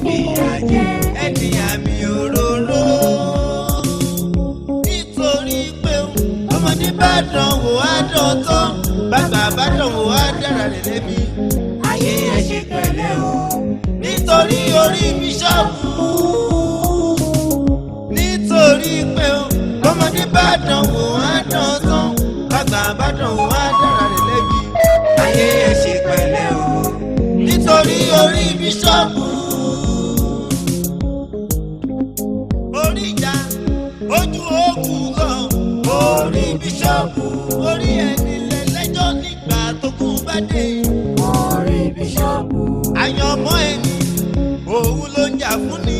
fìyà jẹ ẹni àmì òróró. Nítorí pé ọmọdé bá dánwò á dán tán, bàgbà bá dánwò á dára rẹ̀ lẹ́bi. Ayé ẹ ṣe pẹ̀lẹ́ o, nítorí orí bíṣọ́ọ̀bù. Nítorí pé ọmọdé bá dánwò á dán tán, bàgbà bá dánwò á dára rẹ̀ lẹ́bi. Ayé ẹ ṣe pẹ̀lẹ́ o, nítorí orí bíṣọ́ọ̀bù. Orí ìjà ojú ogun kan, orí bíṣọ́ọ̀bù. Orí ẹni lẹ́lẹ́jọ́ nígbà tó kú bá dé. Orí bíṣọ́ọ̀bù. Àyànmọ́ ẹni òun ló ń jà fún ni.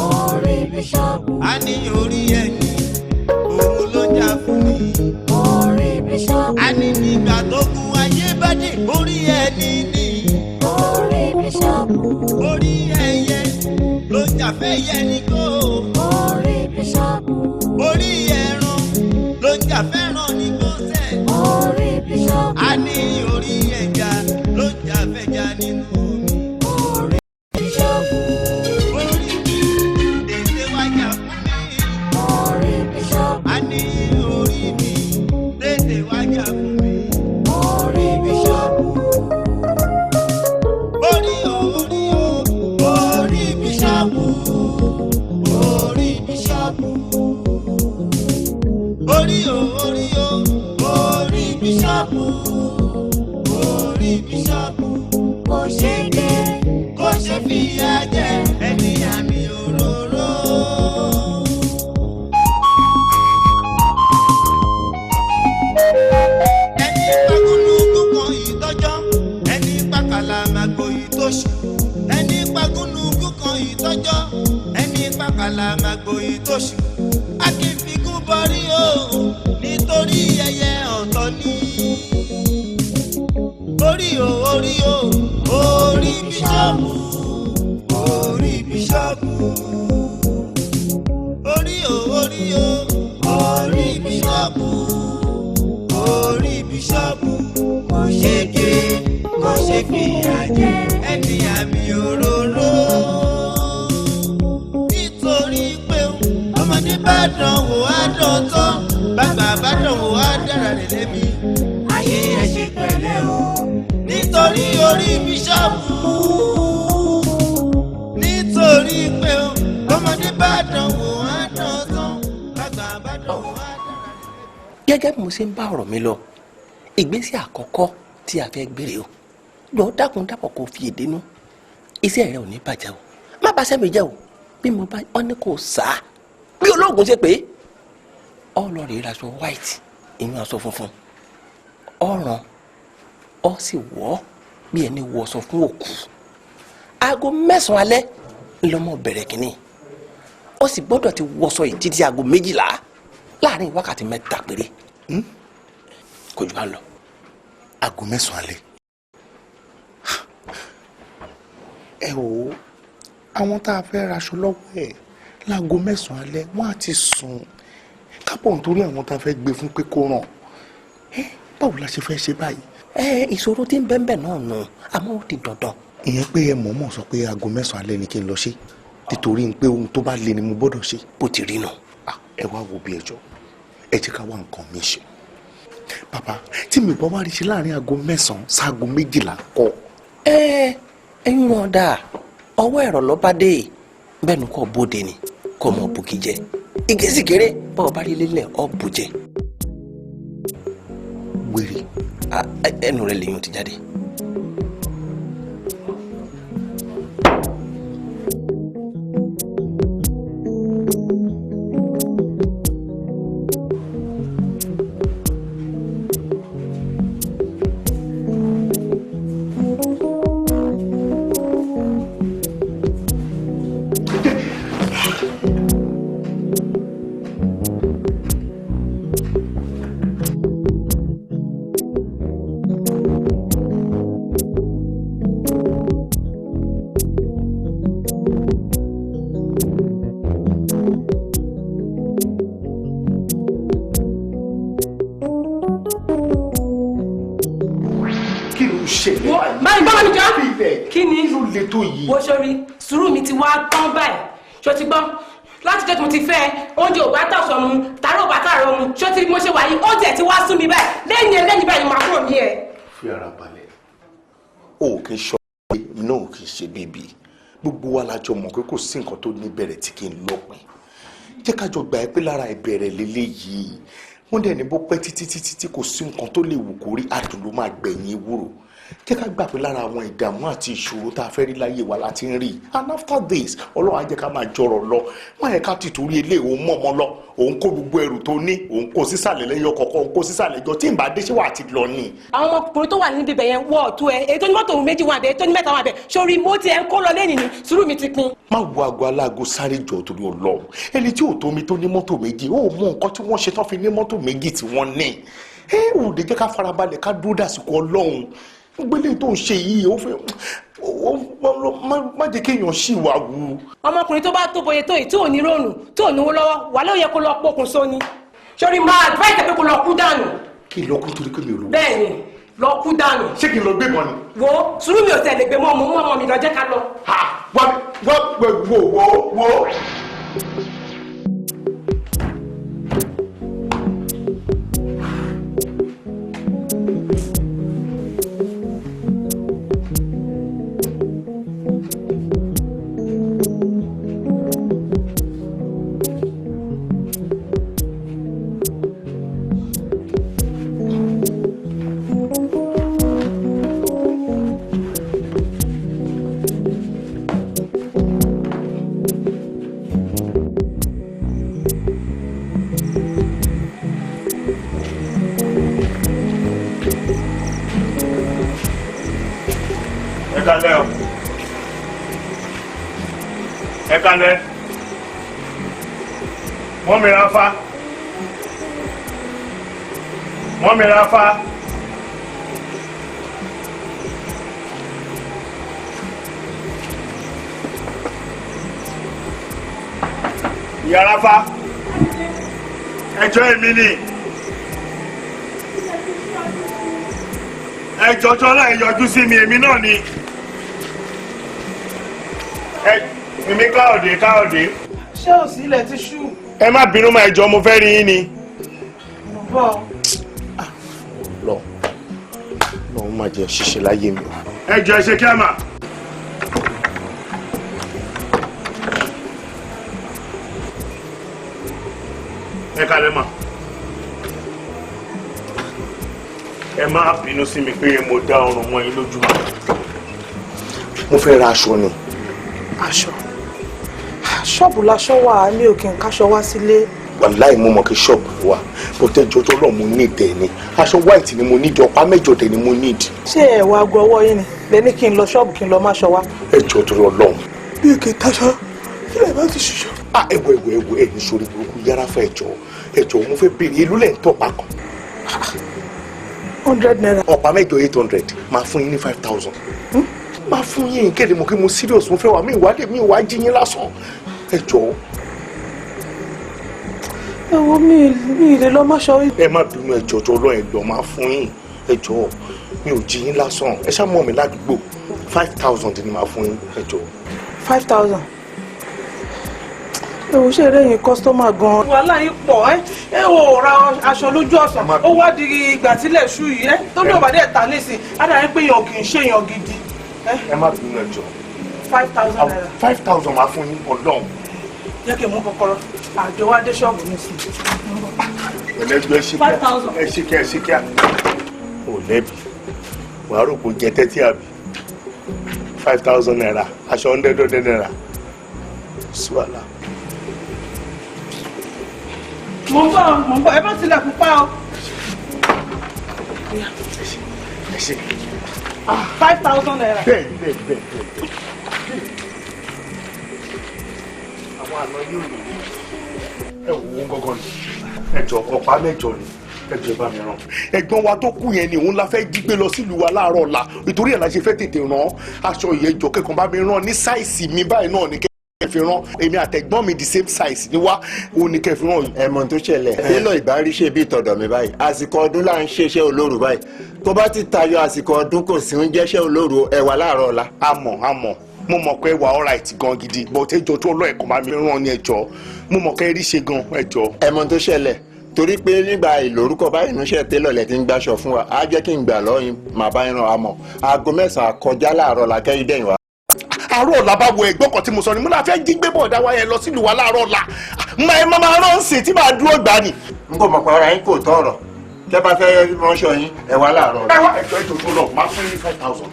Orí bíṣọ́ọ̀bù. A ní orí ẹni òun ló ń jà fún ni. Orí bíṣọ́ọ̀bù. A ní nígbà tó kú ayé bá dé, orí ẹni ni. Orí bíṣọ́ọ̀bù. Orí ẹyẹ ló ń jà fẹ́yẹ ní kó. Orí bíṣọ́ọ̀bù. Orí ẹran ló ń jà fẹ́ràn ní kó sẹ́. Orí bíṣọ́ọ̀bù. A ní orí ẹja ló ń jà fẹ́ja nínú omi. Orí bíṣọ́ọ̀bù. Orí mi tètè wájà fún mi. Orí bíṣọ́ọ̀bù. A ní orí mi tètè wájà fún mi. Orí bíṣọ́ọ̀bù. Orí o, orí o, orí bíṣọ́ọ̀bù. Orí bíṣọ́ọ̀bù. Orí o, orí o, orí bíṣọ́ọ̀bù. Orí bíṣọ́ọ̀bù. Kò ṣe gé. Kò ṣe fìyà jẹ ẹni àmì òróró. Ẹni pagúnugún kan ìtọ́jọ́, ẹni pàkàlà màgbò ìtòṣù. Ẹni pagúnugún kan ìtọ́jọ́, ẹni pàkàlà màgbò ìtòṣù. A kì í fikún bọrí o, nítorí ẹyẹ ọ̀tọ̀ ni. Orí o, orí o, orí bíṣọ́ọ̀bù, orí bíṣọ́ọ̀bù. Orí o, orí o, orí bíṣọ́ọ̀bù, orí bíṣọ́ọ̀bù. Kò ṣe gé, kò ṣe fìyà jẹ ẹni àmì òróró. Nítorí pé ọmọdé bá dánwò á dán tán, bàgbà bá dánwò á dára rẹ̀ lẹ́bi. Ayé ẹ ṣe pẹ̀lẹ́ o, nítorí orí bíṣọ́ọ̀bù. Nítorí pé ọmọdé bá dánwò á dán tán, bàgbà bá dánwò á dára rẹ̀ lẹ́bi. Gẹ́gẹ́ bí mo ṣe ń bá ọ̀rọ̀ mi lọ, ìgbésẹ̀ àkọ́kọ́ tí a fẹ́ gbére o, jọ dákun dábọ̀ kó fi èdè nú. Iṣẹ́ rẹ ò ní bàjẹ́ o, má bàa sẹ́mi jẹ́ o. Bí mo bá wọn ní kò sá bí olóògùn ṣe pé ọ lọ rèé raṣọ white, ìyún aṣọ funfun, ọ̀ràn ọ sì wọ̀ bí ẹni wọṣọ fún òkú. Aago 9 alẹ́ ńlọmọ bẹ̀rẹ̀ kínní, ó sì gbọ́dọ̀ ti wọṣọ yìí títí aago 12, láàrin wákàtí 3 péré. Kò jù bá ń lọ. Aago 9 alẹ́. Ẹ wò ó, àwọn tá a fẹ́ raṣọ lọ́wọ́ ẹ̀ láago 9 alẹ́ wọ́n á ti sùn. Kápọ̀ nítorí àwọn tá a fẹ́ gbé fún pé kó ràn. Báwo la ṣe fẹ́ ṣe báyìí? Ẹ ìṣòro tí ń bẹ́ẹ̀ bẹ́ẹ̀ náà nù, àmọ́ ó ti dandan. Ìyẹn pé ẹ mọ̀ọ́mọ̀ sọ pé aago 9 alẹ́ ni kí n lọ ṣe, nítorí pé ohun tó bá le ni mo gbọ́dọ̀ ṣe. Bó ti rí nù. Ẹ wá wo bí ẹjọ́, ẹ jẹ́ ká wá nǹkan mi ṣe. Bàbá, tí mi bá wá rí ṣe láàrin aago 9 sáago 12 kọ́. Ẹ ẹyin náà dáa, ọwọ́ ẹ̀rọ ló bá dé, bẹ́ẹ̀ ni kò bóde ni kò mọ̀ bùkì jẹ. Igi sì kéré, bọ́ọ̀ bá rí lélẹ̀ ọ́ bù jẹ. Wèrè. Ẹnu rẹ lèyìn ti jáde. le tó yìí. Wo sórí, sùúrù mi ti wá tán báyìí. Ṣó ti gbọ́? Láti jẹ́ tí mo ti fẹ́ oúnjẹ ò bá tọ̀sán mu, tààrọ̀ ò bá tààrọ̀ mu. Ṣó ti rí bí mo ṣe wà yìí? Oúnjẹ ti wá sún mi báyìí. Lẹ́yìn ẹlẹ́yìn báyìí màá kúrò ní ẹ. Fi ara balẹ̀. O kì í ṣọ pé náà kì í ṣe bíbí. Gbogbo wa la jọ mọ̀ pé kò sí nǹkan tó ní bẹ̀rẹ̀ tí kì í lópin. Jẹ́ ká jọ gbà ẹ́ pé lára ìbẹ̀rẹ̀ lélẹ́yìí. Wọ́n dẹ̀ ní bó pẹ́ títí títí tí kò sí nǹkan tó lè wù kó rí, adùn ló máa gbẹ̀yìn ewúro. Jẹ́ ká gbà pé lára àwọn ìdààmú àti ìṣòro tá a fẹ́ rí láyé wa la ti ń rí. And after this, Ọlọ́run á jẹ́ ká máa jọrọ̀ lọ. Má yẹ ká tìtorí eléyìí òun mọ̀mọ́ lọ. Òun kó gbogbo ẹrù tó ní, òun kó sísàlẹ̀ lẹ́yọ kọ̀ọ̀kan, òun kó sísàlẹ̀ jọ. Tí n bá dé ṣé wàá ti lọ ni. Àwọn ọmọkùnrin tó wà níbi ibẹ̀ yẹn wọ́ ọ̀tún ẹ, èyí tó ní mọ́tò òun méjì wà bẹ́ẹ̀, èyí tó ní mẹ́ta wà bẹ́ẹ̀. Sórí mo ti ẹ̀ ń kó lọ lẹ́nìí ni, sùúrù mi ti pin. Má wo aago aláago sáré jọ torí Ọlọ́run. Ẹni tí ò tó mi tó ní mọ́tò méjì, ó mọ nǹkan tí wọ́n ṣe tán fi ní mọ́tò méjì tí wọ́n ní. Ẹ ò dé jẹ́ ká farabalẹ̀ ká dúró dàsìkò Ọlọ́run. Gbélé tó ń ṣe yìí, ó fẹ́ má jẹ́ kéèyàn ṣì wà wù. Ọmọkùnrin tó bá tó bóye tó yìí tí ò ní rònú, tí ò níwó lọ́wọ́, wà ló yẹ kó lọ pokùnso ni. Sórí máa advice ẹ pé kó lọ kú dànù. Kí n lọ kú torí pé mi ò lówó. Bẹ́ẹ̀ni, lọ kú dànù. Ṣé kí n lọ gbé mọ́ ni? Wo sùúrù mi ò tẹ̀lé gbé mọ́, mo mú ọmọ mi lọ, jẹ́ ká lọ. Ha! Wá wá wo wo wo. Ẹ kálẹ́ o. Ẹ kálẹ́. Mọ́mi Rafa. Mọ́mi Rafa. Ìyá Rafa. Ẹjọ́ èmi ni. Ẹjọ́ tọ́lá ẹ yọjú sí mi, èmi náà ni. Èmi Káyọ̀dé, Káyọ̀dé. Ṣé ò sí ilẹ̀ ti ṣú? Ẹ má bínú máa jọ, mo fẹ́ rí yín ni. Mo bọ̀. Lọ lọ́run má jẹ́ ṣiṣẹ́ láyé mi o. Ẹ jọ ẹ ṣe kí á mà. Ẹ kalẹ̀ mà. Ẹ má bínú sí mi pé mo dá ọrùn mọ́ yín lójú mà. Mo fẹ́ ra aṣọ ni. Aṣọ. Ṣọ́ọ̀bù laṣọ wà, mi ò kí n káṣọ wá sílé. Wàláì mo mọ̀ kí ṣọ́ọ̀bù wà, bọ́tẹ́ jọjọ́ lọ́ọ̀ mo ní ìdẹ̀ ni. Aṣọ white ni mo need, ọ̀pá mẹ́jọ dẹ̀ ni mo need. Ṣé ẹ wá aago ọwọ́ yín ni? Lẹ ní kí n lọ ṣọ́ọ̀bù kí n lọ máṣọ wá. Ẹ jọ torí Ọlọ́run. Mi ò kí n taṣọ, sílẹ̀ bá ti ṣiṣọ́. Ah, ẹ̀wọ̀ ẹ̀wọ̀ ẹ̀wọ̀ ẹ̀ ní sórí burúkú yára fún ẹ̀jọ̀ ẹ̀jọ̀ mo fẹ́ béèrè èló lẹ̀ ń tọ̀pá kan. 100 naira. Ọ̀pá mẹ́jọ 800, máa fún yín ní 5,000. Máa fún yín kéde mo kí mo serious, mo fẹ́ wà mí ìwádìí mi ìwà jí yín lásán. Ẹ jọ̀ọ́. Ẹ wo mi mi lè lọ máṣọ. Ẹ má bínú, ẹ jọ̀ọ́ jọ̀ọ́ Ọlọ́run ẹ lọ máa fún yín. Ẹ jọ̀ọ́ mi ò jí yín lásán. Ẹ ṣá mọ̀ mi ládùúgbò. 5,000 ni màá fún yín. Ẹ jọ̀ọ́. 5,000. Ẹ wo ṣe eré yín kọ́sítọ́mà gan-an. Wàhálà yín pọ̀ ẹ́ ẹ ò ra aṣọ lójú ọ̀sán. Ó wá di ìgbà tílẹ̀ ṣú yìí ẹ́ tó ní òbàdí ẹ̀ta nísìn. Á dàbí pé èèyàn kì í ṣe èèyàn gidi. Ẹ má bínú ẹ jọ̀ọ́. 5,000 naira. 5,000 máa fún yín Ọlọ́run. Jẹ́ kí n mú kọ́kọ́rọ́. Àjọ wa dé ṣọ́ọ̀bù nísìn. Ẹlẹ́gbẹ́ ṣe kíá. 5,000. Ẹ ṣe kíá, ẹ ṣe kíá. Ò lẹ́bi. Wàá rò kó jẹ tẹ́tí àbí. 5,000 naira. Aṣọ 100 naira. Suwala. Mo ń bọ̀, mo ń bọ̀, ẹ má tilẹ̀kùn pa o. Ẹ ṣe. 5,000 naira. Bẹ́ẹ̀ bẹ́ẹ̀ bẹ́ẹ̀ bẹ́ẹ̀. Àwọn àna yóò lò ó. Ẹ wò ó gángan ni. Ẹ jọ ọ̀pá mẹ́jọ ni. Ẹ jọ ẹ bá mi rán. Ẹ̀gbọ́n wa tó kú yẹn ni òun la fẹ́ jí gbé lọ sílùú wa láàárọ̀ ọ̀la. Ìtorí ẹ̀ la ṣe fẹ́ tètè rán aṣọ yẹn jọ kẹ́kọ̀ọ́ bá mi rán ní sáìsì mi báyìí náà ni kẹ́ fi rán. Èmi àtẹ̀gbọ́n mi, the same size ni wá, òun ni kẹ́ fi rán yìí. Ẹ mọ ohun tó ṣẹlẹ̀, télọ̀ ìbárí ṣe bí tọ̀dọ̀ mi báyìí, àsìkò ọdún là ń ṣeṣẹ́ olóru báyìí. Tó bá ti tayọ àsìkò ọdún, kò sí ń jẹ́ṣẹ́ olóru. Ẹ wà láàárọ̀ ọ̀la. Àmọ́ àmọ́, mo mọ̀ pé wà alright gan gidi, but ẹjọ́ tó lọ ẹ̀kọ́ máa mi rán ni. Ẹjọ́, mo mọ̀ pé rí ṣe gan, ẹjọ́. Ẹ mọ ohun tó ṣẹlẹ̀, torí pé nígbà ìlórúkọ báyìí, níṣẹ́ télọ̀ lẹ ti ń gbàṣọ fún wa, á jẹ́ kí n gbà lọ́yìn màá bá yín rán. Àmọ́ aago 9 kọjá láàárọ̀ la kẹ́yìn dẹ̀yìn wá. Àárọ̀ ọ̀la bá wo? Ẹ̀gbọ́n kan tí mo sọ ni mo náà fẹ́ jí gbé bọ̀dá wa yẹn lọ sílùú wa láàárọ̀ ọ̀la. Máa máa máa rán sí tí màá dúró gbà ni. N kò mọ̀ pé ara yín kò tọ̀rọ̀. Tẹ́ bá fẹ́ ránṣọ yín, ẹ wá láàárọ̀ Ẹ ọ̀la. wá, ẹjọ́, ẹjọ́ tó lọ, máa fún yín ní 5,000.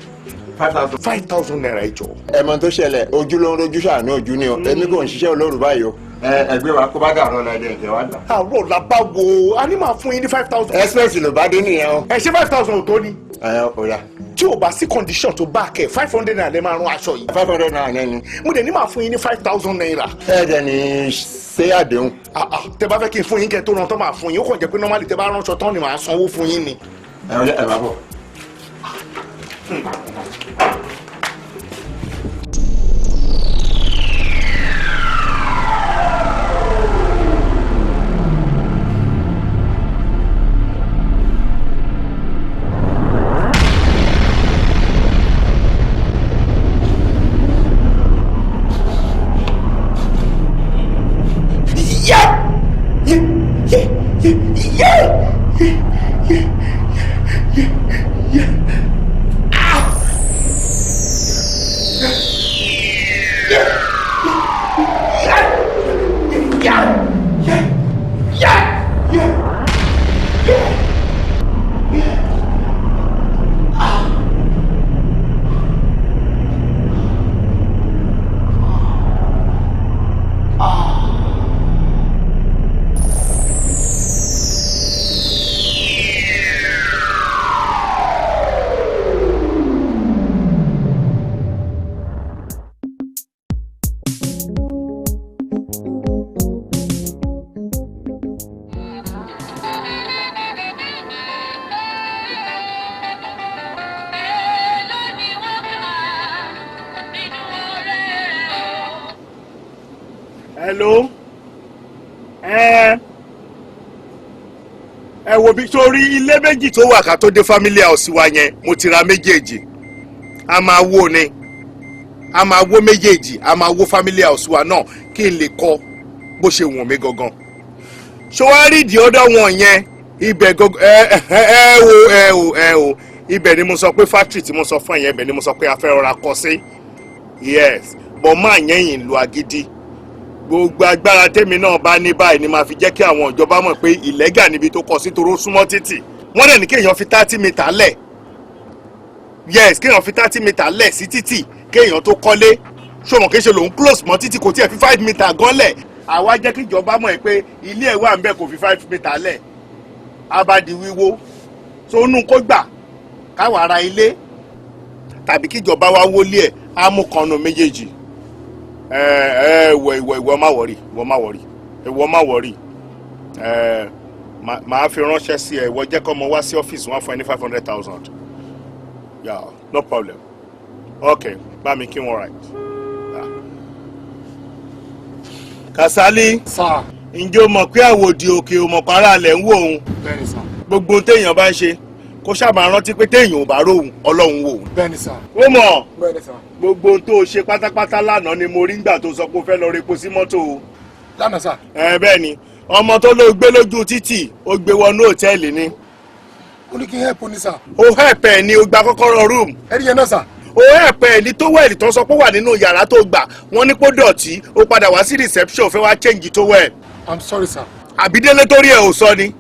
5,000. ₦5,000, ẹjọ́. Ẹ mọ ohun tó ṣẹlẹ̀, ojú ló ń rojú ṣàánú ojú ni o. Èmi kò ń ṣiṣẹ́ olóru báyìí o. Ẹ ẹgbẹ́ wa, kó bá dàrọ́ ọ̀la, ẹ̀dẹ̀ ẹ̀jẹ̀ wá gbà. Àárọ̀ ọ̀la bá wo? A ní máa fún yín ní 5,000. Express ló bá dé nìyẹn o. Ẹ ṣé, 5,000 ò tó ni. Ẹ ò yá. Tí ò bá sí condition tó bá kẹ, ₦500 lè máa rán aṣọ yìí. ₦500 náà ni. Mo dẹ̀ ní máa fún yín ní ₦5,000. Ẹ dẹ̀ ní ṣé àdéhùn. Ah ah, tẹ bá fẹ́ kí n fún yín kẹ́ tó rán tán, máa fún yín. Ó kàn jẹ́ pé normally, tẹ bá ránṣọ tán ni màá sanwó fún yín ni. Ẹ ò yá, ẹ bá bọ̀. Yẹ yẹ yẹ yẹ yẹ yẹ yẹ yẹ ah yẹ yẹ yẹ yẹ yẹ yẹ yẹ yẹ ah. Hello, ẹ wo bí sórí ilé méjì tó wà ká tó dé family house wa yẹn, mo ti ra méjèèjì. A máa wó ni, a máa wó méjèèjì, a máa wó family house wa náà kí n lè kọ́ bó ṣe wùn mí gangan. Ṣé wàá rí the other one yẹn, ibẹ̀ gangan? Ẹ ẹ ẹ wo, ẹ o, ẹ o, ibẹ̀ ni mo sọ pé factory tí mo sọ fún ẹ yẹn, ibẹ̀ ni mo sọ pé a fẹ́ rọra kọ́ sí. Yes, but máa yẹn yìí ń lo agídí. Gbogbo agbára tèmi náà bá ní báyìí ni màá fi jẹ́ kí àwọn ìjọba mọ̀ pé illegal níbi tó kọ sí, toró súnmọ́ títì. Wọ́n dẹ̀ ní kéèyàn fi 30 meter lẹ̀. Yes, kéèyàn fi 30 meter lẹ̀ sí títì kéèyàn tó kọ́lé. Ṣọmọ kìí ṣe lòun close mọ́ títì, kò tiẹ̀ fi 5 meter gan lẹ̀. Àwa jẹ́ kí ìjọba mọ̀ ẹ́ pé ilé ẹ̀ wà ń bẹ̀, kò fi 5 meter lẹ̀, á bá di wíwó. So nú kó gbà káwa ra ilé tàbí kíjọba wa wọlé ẹ̀, á mú kanu méjèèjì. Ẹ ẹ ìwọ ìwọ ìwọ má worry, ìwọ má worry, ìwọ má worry. Ẹ màá fi ránṣẹ́ sí ẹ. Ìwọ jẹ́ kọ́ ọmọ wá sí ọ́fíìsì, wọn fún ẹ ní 500,000. Yeah, no problem. Okay, bá mi kí wọn, right. Yeah. Kasali. Sir. Ǹjẹ́ o mọ̀ pé àwòdì òkè ò mọ̀ para alẹ̀ ń wò òun? Bẹ́ẹ̀ni sir. Gbogbo ohun téèyàn bá ń ṣe, kó sábà rántí pé téèyàn ò bá róhun, Ọlọ́run wò òun. Bẹ́ẹ̀ni sir. Ó mọ̀. Bẹ́ẹ̀ni sir. Gbogbo ohun tó o ṣe pátápátá lánàá ni mo rí ńgbà tó sọ pé o fẹ́ lọ repo sí mọ́tò o. Lánàá sir? Ẹ bẹ́ẹ̀ ni, ọmọ tó ló gbé lójú títì, ó gbé wọnú òtẹ́ẹ̀lì ni. Ó ní kí n help ní sir. Ó help ẹ̀ ni, ó gba kọ́kọ́rọ́ room. Ẹni yẹn náà sir? Ó help ẹ̀ ní towel tó sọ pé ó wà nínú yàrá tó gbà, wọ́n ní kó dọ̀tí, ó padà wá sí reception, fẹ́ wá change towel. I'm sorry, sir. Àbí Délé torí ẹ̀ ò sọ ni?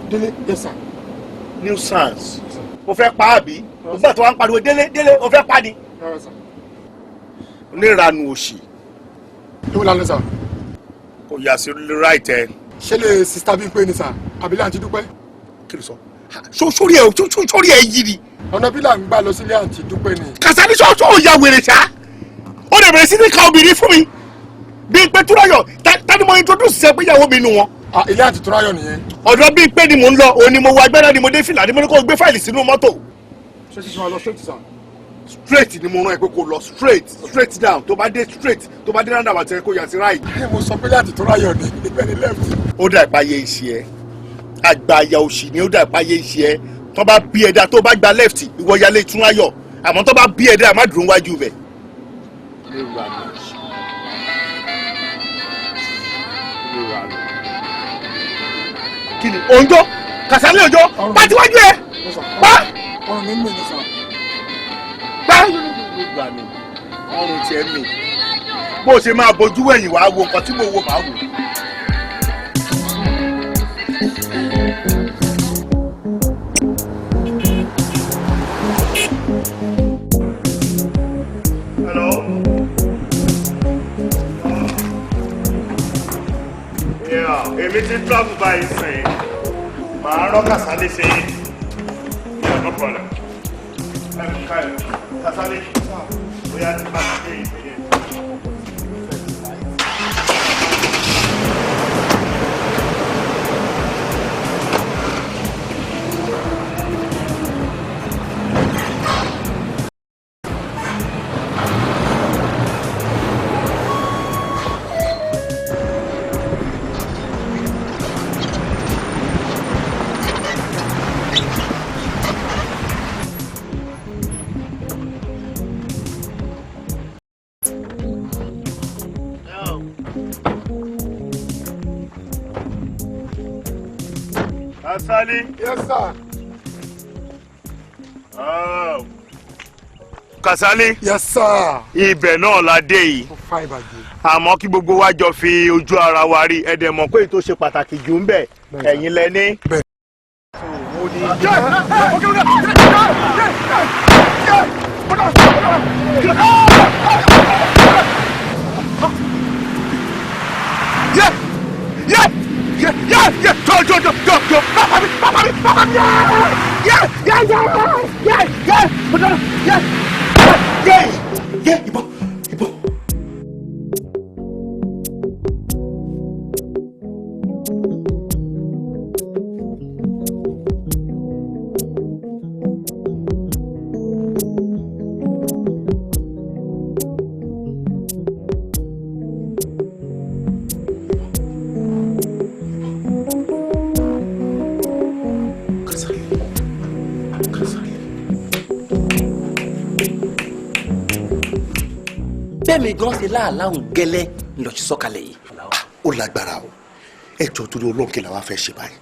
Délé, yes sir. Nuisance, o fẹ́ pa àbí? O gbà tó wá ń pariwo Délé Délé, o fẹ́ pa ni? Rárá sir. Onírànù òṣì. Ewu lánàá sir? Kò yà sí right ẹ. Ṣé lè sister bí n pé ni sir, àbílẹ̀ àǹtí Dúpẹ́? Kí ló sọ? Sórí ẹ, sórí ẹ yí ni? Ọ̀nà bí là ń gbà lọ sílé àǹtí Dúpẹ́ ni. Kàsálí, ṣọ́ọ̀ṣọ́ ò ya wèrè ṣá? Ó lè bẹ̀rẹ̀ sí ní ka obìnrin fún mi bí pé Túráyọ̀ tani mo introduce ṣe pé ìyàwó mi nù wọn. Ah, ilé àǹtí Túráyọ̀ nìyẹn. Ọ̀dọ̀ bí pé ni mò ń lọ, òun ni mo wọ agbára ni mo dé fìlà ni mo ní kó gbé fáìlì sínú mọ́tò. Ṣé ṣíṣe wọn lọ straight sir? Straight ni mo rán ẹ pé kó lọ straight, straight down. Tó bá dé straight, tó bá dé roundabout ẹ, kó yà sí right. Mo sọ pé láti Túnráyọ̀ ni, ibẹ̀ ni left. Ó dà ìpayé ìṣe ẹ, àgbàyà òṣì ni. Ó dà ìpayé ìṣe ẹ. Tó bá bí ẹ̀dá, tó bá gba left, ìwọ yálé Túnráyọ̀. Àmọ́ tó bá bí ẹ̀dá, má dúró wájú bẹ̀. Kí ni òǹjọ Kàsálí, òǹjọ pàtíwájú ẹ pa. Ọrùn mi ń mì ní sà. Pa ọrùn tiẹ̀ mi, bó o ṣe máa bójú ẹ̀yìn wàá wo nǹkan tí mo wo, màá wò. Hello? Yeah, èmi ti travel báyìí sìn. Màá rán Kàsálí sí i. Yeah, no problem. Kàsálí, bóyá ti bá ti dé ìpè yẹn. Kàsálí. Yes, sir. Oh. Kàsálí. Yes, sir. Ibẹ̀ náà la dé yìí. Ó fà ìbàjẹ́. Àmọ́ kí gbogbo wa jọ fi ojú ara wa rí, ẹ dẹ̀ mọ̀ pé èyí tó ṣe pàtàkì jù ń bẹ̀, ẹ̀yin lẹ ní. Yeah! Yeah! Yeah! Yeah! Yeah! Jọ jọ jọ jọ jọ! Bàbá mi! Bàbá mi! Bàbá mi! Yeah! Yeah! Yeah! Yeah! Yeah! Yeah! Yeah! Yeah! Ìbọn! Ìbọn! Kàsálí. Kàsálí. Bẹ́ẹ̀ mi gan ṣe láàláhùn gẹ́lẹ́ ńlọsí sọ́kalẹ̀ yìí. Ó lágbára o. Ẹ jọ, torí Ọlọ́run, kí la wá fẹ́ ṣe báyìí?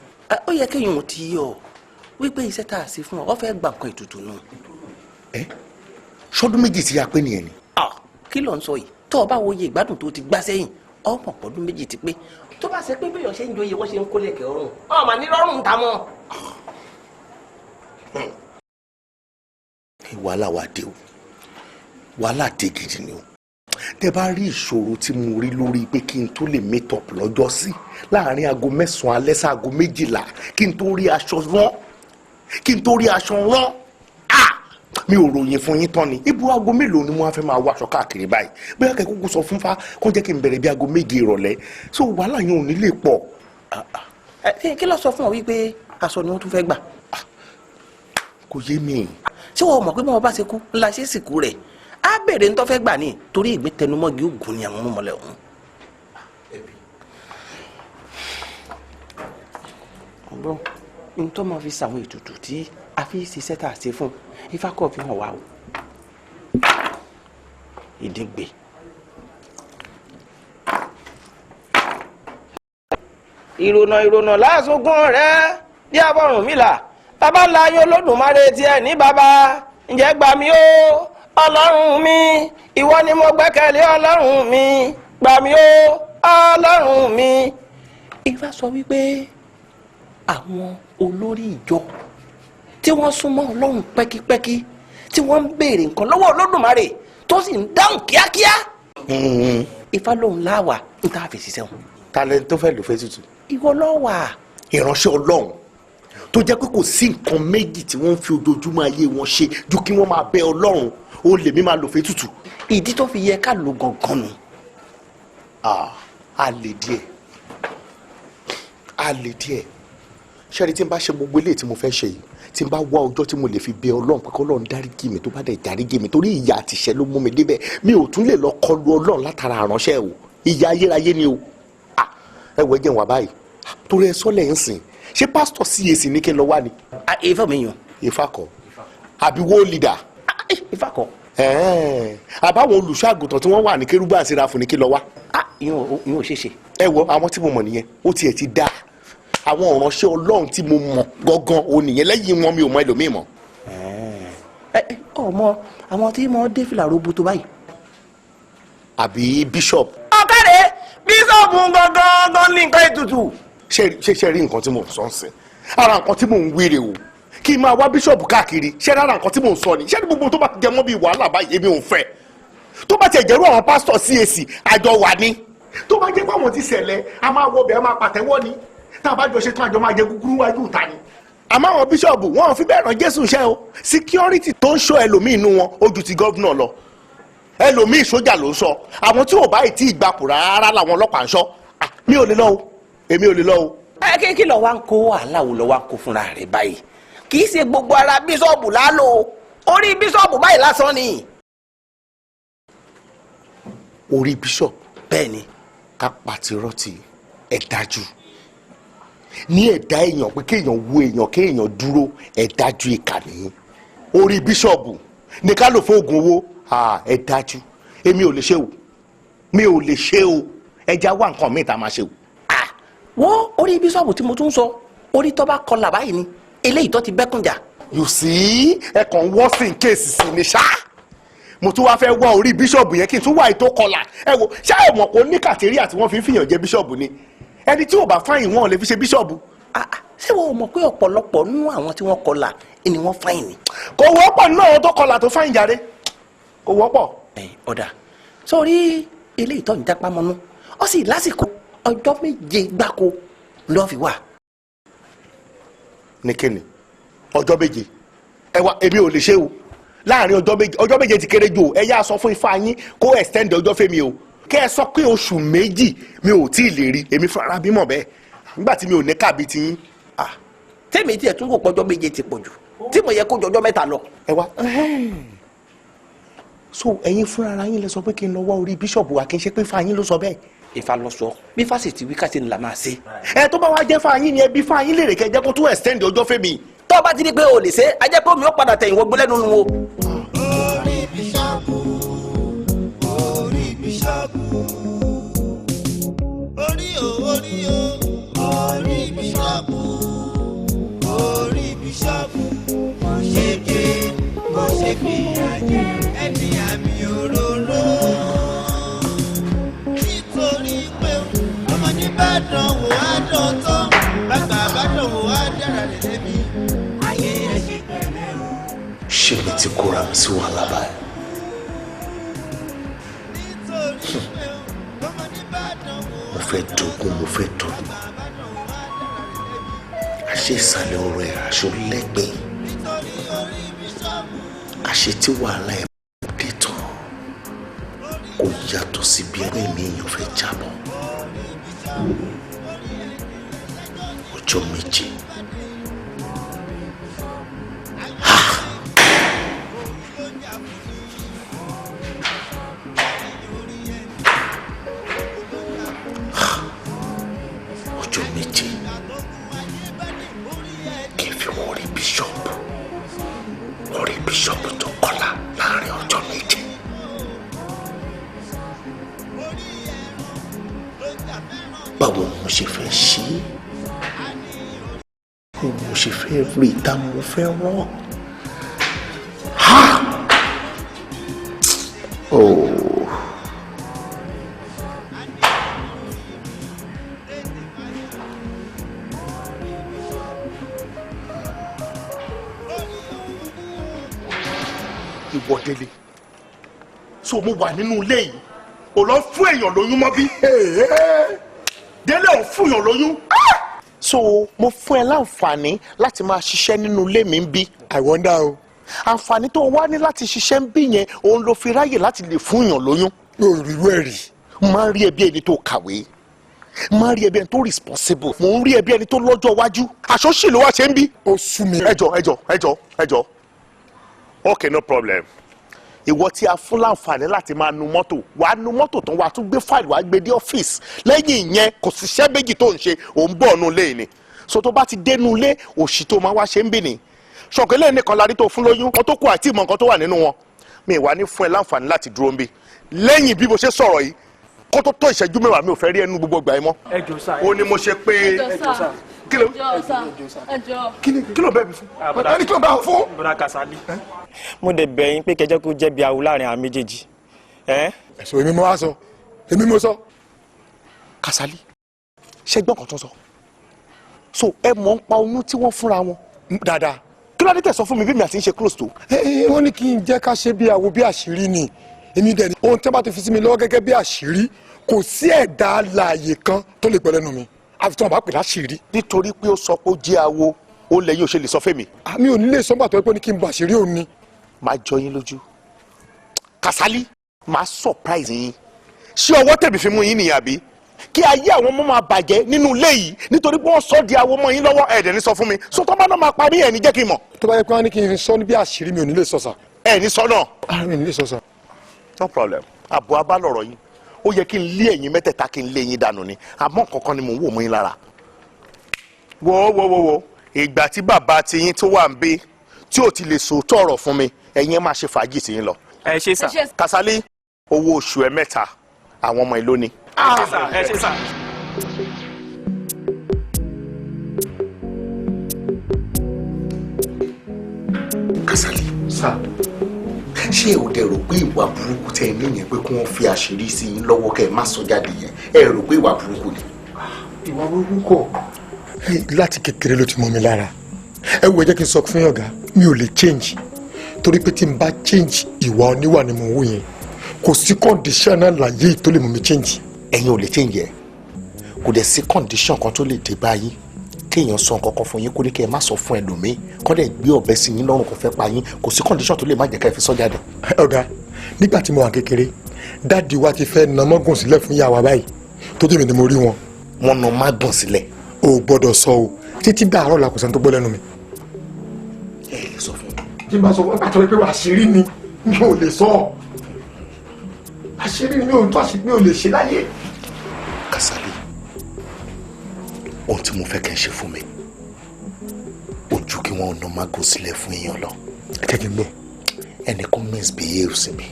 Ó yẹ kéèyàn ò ti yọ wípé iṣẹ́ tá a ṣe fún ọ, ọ fẹ́ gba nǹkan ètùtù nù. Ẹ ṣọdún 2 tí a pé nìyẹn ni. Ah, kí ló ń sọ yìí? Tó o bá wo iye ìgbádùn tó o ti gbá sẹ́yìn, ọmọ pọ̀dún 2 ti pé. Tó bá ṣe pé béèyàn ṣe ń joyè, wọ́n ṣe ń kólé ẹ̀kẹ́ ọrùn, ọmọ ní rọrùn ta mọ́. Wàhálà wa dé o, wàhálà dé gidi ni o. Tẹ bá rí ìṣòro tí mo rí lórí pé kí n tó lè meet up lọ́jọ́ sí láàrin aago 9 alẹ́ sí aago 12, kí n tó rí aṣọ rán, kí n tó rí aṣọ rán, ah, mi ò ròyìn fún yín tán ni. Ibo aago mélòó ni mo wá fẹ́ máa wọ aṣọ káàkiri báyìí? Bóyá kẹ́ kúkú sọ fún fa kó jẹ́ kí n bẹ̀rẹ̀ bí aago 7 ìrọ̀lẹ́, so wàhálà yẹn ò ní lè pọ̀. Ẹ kí ló sọ fún ọ wípé aṣọ ni wọ́n tún fẹ́ gbà? Kò yé mi. Ṣé wọ́n mọ̀ pé bọ́n bá ṣe kú ńlá ṣe sìnkú rẹ̀, á béèrè ń tó fẹ́ gbà ní, torí ìgbín tẹnumọ́gi ògùn ni àwọn ọmọlẹ̀ ọ̀hún. Ọgbọ́n ntọ́ máa fi ṣàwọn ètùtù tí a fi ṣiṣẹ́ tá a ṣe fún ifá kọ́ fi hàn wá o. Ìdígbè. Ìrònà ìrònà láàṣogún rẹ bí abọ́rùn mi là bàbá ńlá yín Olódùmarè tiẹ̀ ní bàbá. Ǹjẹ́ gbà mí o, Ọlọ́run mi, ìwọ ni mo gbẹ́kẹ̀lé. Ọlọ́run mi, gbà mí o, Ọlọ́run mi. Ifá sọ wípé àwọn olórí ìjọ tí wọ́n súnmọ́ Ọlọ́run pẹ́kípẹ́kí, tí wọ́n ń béèrè nǹkan lọ́wọ́ Olódùmarè tó sì ń dáhùn kíákíá, Ifá lóhun láwà ń tá a fi ṣiṣẹ́ wọn. Ta lẹni tó fẹ́ lò fẹ́ tutù? Ìwọ lọ́wà. Ìránṣẹ́ Ọlọ́run tó jẹ́ pé kò sí nǹkan méjì tí wọ́n ń fi ojoojúmọ́ ayé wọn ṣe ju kí wọ́n máa bẹ Ọlọ́run, ó lèmi máa lò fẹ́ tutù? Ìdí tó fi yẹ ká lò gangan nù. Ah, a lè díẹ̀, a lè díẹ̀. Ṣẹ́ni tí n bá ṣe gbogbo eléyìí tí mo fẹ́ ṣe yìí, Tí n bá wá ọjọ́ tí mo lè fi bẹ Ọlọ́run pé kọ́lọ́run dáríjì mi, tó bá dẹ̀ dáríjì mi, torí ìyà àtìṣẹ́ ló mú mi débẹ̀, mi ò tún lè lọ kọlu Ọlọ́run látara àránṣẹ́ o. Ìyà ayérayé ni o. Ẹ wọ, ẹ jẹun wà báyìí torí ẹ sọ́lẹ̀ ń sìn. Ṣé pásítọ̀ CAC ní kí n lọ wá ni? Ifá mi yàn. Ifá kọ́, àbí wo leader? Ifá kọ́. Àbáwọn olùṣọ́ àgùntàn tí wọ́n wà ní kérúbù àti Séráfù ní kí n lọ wá. Ìyẹn ò ṣeé ṣe. Ẹ wọ, àwọn tí mo mọ̀ nìyẹn. Ó tiẹ̀ ti dá àwọn ìránṣẹ́ Ọlọ́run tí mo mọ̀ gangan ò nìyẹn. Lẹ́yìn wọn, mi ò mọ ẹlòmíì mọ́. Ẹ ọmọ àwọn tí mo dé fìlà roboto báyìí. Àbí bishop? Ọ̀kadì bíṣọ̀bù gangan ní nǹkan ètùtù. Ṣe rí nǹkan tí mo sọ ń sìn? Ara nǹkan tí mò ń wíre o, kí n máa wá bíṣọ̀bù káàkiri. Ṣé rárá nǹkan tí mò ń sọ ni? Ṣé ní gbogbo tó bá jẹ mọ́ bíi wàhálà báyìí, èmi ò ń fẹ́. Tó bá tiẹ̀ jẹ́rú àwọn pásítọ̀ CAC, àjọ wà ní. Tó bá jẹ́ pé àwọn ti ṣẹlẹ̀, a máa wọbẹ̀, a máa pàtẹ́wọ́ ni. Tá a bá jọ ṣe tán, àjọ máa jẹ gúgúrú wájú ìta ni. Àmọ́ àwọn bíṣọ̀bù, wọn ò fi bẹ́ẹ̀ rán Jésù iṣẹ́ o. Security tó ń ṣọ́ ẹlòmíì inú wọn, ó ju ti governor lọ. Ẹlòmíì, sójà ló ń sọ. Àwọn tí ò bá ì tí ì gbapò rárá làwọn ọlọ́pàá ń ṣọ́. Mi ò lè lọ o, èmi ò lè lọ o. Ẹ kí lọ wá ń kó wàhálà wo lọ wá ń kó fúnra rẹ̀ báyìí? Kì í ṣe gbogbo ara bíṣọ̀bù lálò, orí bíṣọ̀bù báyìí lásán ni. Orí bíṣọ̀bù? Bẹ́ẹ̀ ni. Ká pàtírọ́tì, ẹ̀ dájú ní ẹ̀dá èèyàn pé kéèyàn wo èèyàn, kéèyàn dúró, ẹ̀ dájú, ìkà nìyí. Orí bíṣọ̀bù ní ká lò fún oògùn owó, ẹ̀ dájú. Èmi ò lè ṣe o, mi ò lè ṣe o. Ẹja wá nǹkan míì tá a máa ṣe o. Wọ́n orí bíṣọ̀bù tí mo tún sọ, orí tó bá kọlà báyìí ni, eléyìí tó ti bẹ́kùn jà. You see, ẹ kàn wọ́ sí kéèsì sí ni ṣá. Mo tún wá fẹ́ wá orí bíṣọ̀bù yẹn, kí n tún wá ètò kọlà. Ẹ wo, ṣá ẹ mọ̀ pé ó ní criteria tí wọ́n fi ń fìyàn jẹ bíṣọ̀bù ni? Ẹni tí ò bá fine, wọn lè fi ṣe bíṣọ̀bù. Ṣé wọn ò mọ̀ pé ọ̀pọ̀lọpọ̀ nínú àwọn tí wọ́n kọlà ni wọ́n fine ni? Kò wọ́pọ̀ nínú àwọn tó kọlà tó fine jáde, kò wọ́pọ̀. Ọ̀dà, sórí eléyìí tó ń jápá mọ́nú, ó sì lásìkò ọjọ́ 7 gbáko lọ́ọ́ fi wà. Ní kíni ọjọ́ 7? Ẹ wá, èmi ò lè ṣe o. Láàrin ọjọ́ 7, ọjọ́ 7 ti kéré jù o. Ẹ yá sọ fún ifá yín kó extend ọjọ́ fẹ́mi o. Kẹ́ ẹ sọ pé oṣù 2, mi ò tí ì lè rí. Èmi fúnra bímọ bẹ́ẹ̀ nígbà tí mi ò ní káàbí ti yín. Tèmi tiẹ̀ tún kò pọ́jọ́ 7 ti pọ̀ jù, tí mo yẹ kó jọjọ́ 3 lọ. Ẹ wá, so ẹ̀yin fúnra ara yín lẹ sọ pé kí n lọ wá orí bíṣọ̀bù wa, kí n ṣe pé ifá yín ló sọ bẹ́ẹ̀? Ifá lọ sọ. Bí fásitì ti wí káṣí ni là máa ṣe. Ẹ tó bá wá jẹ́ fáyín ni, ẹ bí fáyín lè rè, kẹ́ jẹ́ kó tún extend ọjọ́ fẹ́mi. Tó o bá ti di pé o lè ṣe, a jẹ́ pé omi ó padà tẹ̀yìn wọgbó lẹ́nu nu o. Orí bíṣọ̀bù, orí bíṣọ̀bù, orí o, orí o, orí bíṣọ̀bù, orí bíṣọ̀bù, kò ṣe ké, kò ṣe fìyà jẹ ẹni àmì òróró. Nítorí pé ọmọdé bá dán wò á dán tán, bàbá bá dán wò á dára rẹ̀ lẹ́bi. Ayé ẹ̀ ṣe pẹ̀lẹ́ o. Ṣé mi ti kóra mi sí wàhálà báyìí? Mo fẹ́ dogun, mo fẹ́ dọ̀gbọ́n. Àṣé ìsàlẹ̀ ọ̀rọ̀ ẹ̀ aṣọ lẹ́gbẹ̀ẹ́. Àṣé tí wàhálà ẹ̀ dé tán, kò yàtọ̀ sí bí ẹgbẹ́ mi èèyàn fẹ́ jábọ̀. Ọjọ́ 7. Ọjọ́ 7 kí n fi wọ́n rí bíṣọ̀pù, wọ́n rí bíṣọ̀pù tó kọ́lá láàrin ọjọ́ 7. Báwo ni mo ṣe fẹ́ ṣe é? Báwo ni mo ṣe fẹ́ rí ìta mo fẹ́ rán? Ha! Oh. Ìwọ Délé, so mo wà nínú ilé yìí, ò lọ fún èèyàn lóyún mọ́ bí? Délé, ò fún èèyàn lóyún. So mo fún ẹ láǹfààní láti máa ṣiṣẹ́ nínú ilé mi ń bí. I wonder o. Àǹfààní tó wá ní láti ṣiṣẹ́ ń bí yẹn, òun ló fi ráyè láti lè fún èèyàn lóyún. Mi ò rí irú ẹ̀ rí. Mo máa ń rí ẹbí ẹni tó kàwé, Máa rí ẹbí ẹni tó responsible. Mò ń rí ẹbí ẹni tó lọ́jọ́ iwájú. Aṣọ ṣì ló wá ṣe ń bí. Ó sú mi. Ẹ jọ̀ọ́, ẹ jọ̀ọ́, ẹ jọ̀ọ́, ẹ jọ̀ọ́. Okay, no problem. Ìwọ tí a fún láǹfààní láti máa nu mọ́tò, wàá nu mọ́tò tán, wàá tún gbé fáìlì, wàá gbé dé ọ́fíìsì. Lẹ́yìn ìyẹn kò síṣẹ́ méjì tó ń ṣe, òun bọ̀ nù lé ni. So tó bá ti dénú ilé, òṣì tó máa wá ṣe ń bì ní. Ṣọ̀kẹ́ lẹ́yìn nìkan la rí tó fún lóyún, wọn tó kù àti ìmọ̀ nǹkan tó wà nínú wọn. Mi ìwà ní fún ẹ láǹfààní láti dúró ń bí. Lẹ́yìn bí mo ṣe sọ̀rọ̀ yìí, kó tó tó ìṣẹ́jú 10 mi ò fẹ́ rí ẹnu gbogbo ìgbà yìí mọ́. Ẹ jọ̀ọ́ sà. Ó ní mo ṣe pé. Ẹ jọ̀ọ́ sà. Kí ló kí ló bẹ́ẹ̀ mi fún? Ẹni kí ló bá fún? Bọ́dà Kasali. Mo dẹ̀ bẹ̀ yín pé kẹjẹ́ kó jẹ́ bí awo láàrin àwọn méjèèjì. Ẹ̀sùn èmi mo wá sọ, èmi mo sọ. Kasali, ṣé gbọ́n kan tó sọ? So ẹ mọ̀ ń pa oyún tí wọ́n fúnra wọn. Dáadáa. Kí ló dé tẹ̀ sọ fún mi bí mi àti ń ṣe close tó? Wọ́n ní kí n jẹ́ ká ṣe bí awo bí àṣírí ni. Èmi dẹ̀ ni ohun tí wọ́n bá ti fi sí mi lọ́wọ́ gẹ́gẹ́ bí àṣírí, kò sí ẹ̀dá alààyè kan tó lè gbọ́ lẹ́nu mi. Àfi tí wọ́n bá pè láṣìírí. Nítorí pé ó sọ pé ó jẹ́ awo, ó lẹ yóò ṣe lè sọ fẹ́mi. Mi ò ní lè sọ pàtó pé ó ní kí n bọ àṣírí òun ni. Máa jọ yín lójú. Kasali, máa surprise yín. Ṣé ọwọ́ tẹ̀mí fi mú yín nìyà bí? Kí ayé àwọn ọmọ máa bàjẹ́ nínú ilé yìí nítorí pé wọ́n sọ di awo mọ́ yín lọ́wọ́, ẹ̀ẹ́dẹ̀ ní sọ fún mi. So tó bá náà máa parí ẹ̀ ní jẹ́ kí n mọ̀. Tó bá yẹ pé wọ́n ní kí n sọ ní bí àṣírí, mi ò ní lè sọ sà. Ẹ ní sọ náà. Mi ò ní lè sọ sà. No problem. Àbọ̀ abá lọ̀rọ̀ yín. Ó yẹ kí n lé ẹ̀yin mẹ́tẹ̀ẹ̀ta, kí n lé yín dànù ni. Àmọ́ kankan ni mò ń wò mọ́ yín lára. Wo wo wo wo, ìgbà tí bàbá tiyín tó wà ń bí tí ò ti lè sòótọ́ ọ̀rọ̀ fún mi, ẹ̀yin ẹ máa ṣe fàájì tiyín lọ. Ẹ ṣé sà. Kasali, owó oṣù ẹ mẹ́ta àwọn ọmọ ìlú ni. Ẹ ṣé sà, ẹ ṣé sà. Kasali. Sà. Ṣé o dẹ̀ rò pé ìwà burúkú tẹ ní yẹn pé kí wọ́n fi àṣírí sí yín lọ́wọ́ kẹ́ ẹ má sọ jáde yẹn, ẹ rò pé ìwà burúkú ni? Ìwà burúkú kọ́. Láti kékeré ló ti mọ́ mi lára. Ẹ wo, ẹ jẹ́ kí n sọ fún yín ọ̀gá, mi ò lè change. Torí pé tí n bá change, ìwà oníwà ni mò ń wù yẹn. Kò sí condition náà láyé tó lè mú mi change. Ẹ̀yin ò lè change ẹ̀. Kò dẹ̀ sí condition kan tó lè dé báyìí kéèyàn sọ nǹkan kan fún yín kó ní kí ẹ má sọ fún ẹlòmíín, kó dẹ̀ gbé ọ̀bẹ sí yín lọ́rùn kó fẹ́ pa yín, kò sí condition tó lè má jẹ́ ká ẹ fi sọ jáde. Ọ̀gá, nígbà tí mo wà kékeré, dáàdi wa ti fẹ́ na mọ́gùn sílẹ̀ fún ìyá wa báyìí, tó jẹ́ mi ni mo rí wọn. Wọ́n na mágùn sílẹ̀. O gbọ́dọ̀ sọ o, títí dàárọ̀ la kò sẹ́ni tó gbọ́ lẹ́nu mi. Ẹ lè sọ fún mi. Tí n bá sọ fún ẹ pàtó pé àṣírí ni, mi ò lè sọ. Àṣírí ni, mi ò tó àṣírí, mi ò lè ṣe láyé. Kasali, ohun tí mo fẹ́ kẹ́ ẹ ṣe fún mi ojú kí wọ́n na mágùn sílẹ̀ fún èèyàn lọ. Ẹ jẹ́ kí n gbọ́. Ẹnìkan misbehave sí mi,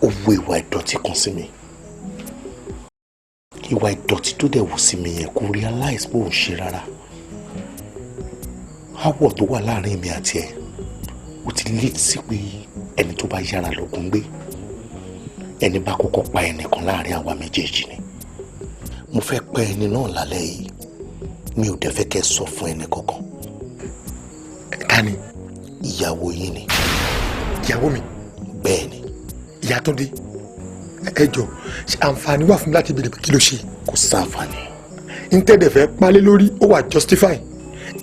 ó wo ìwà ìdọ̀tí kan sí mi. Ìwà ìdọ̀tí tó dẹ̀ wù sí mi yẹn, kò realize pé òun ṣe rárá. Áwọ̀ tó wà láàrin mi àti ẹ̀ ó ti lead sí pé ẹni tó bá yára lògùn gbé, ẹni bá kọ́kọ́ pa ẹnìkan láàrin àwa méjèèjì ni. Mo fẹ́ pẹ́ ẹni náà lálẹ́ yìí, mi ò dẹ̀ fẹ́ kẹ́ sọ fún ẹnì kankan. Ta ni? Ìyàwó yín ni. Ìyàwó mi? Bẹ́ẹ̀ ni. Ìyá tó dé. Ẹ jọ, ṣé àǹfààní wà fún mi láti béèrè pé kí ló ṣe? Kò sáǹfààní. N tẹ́lẹ̀ fẹ́ pálé lórí, ó wà justify.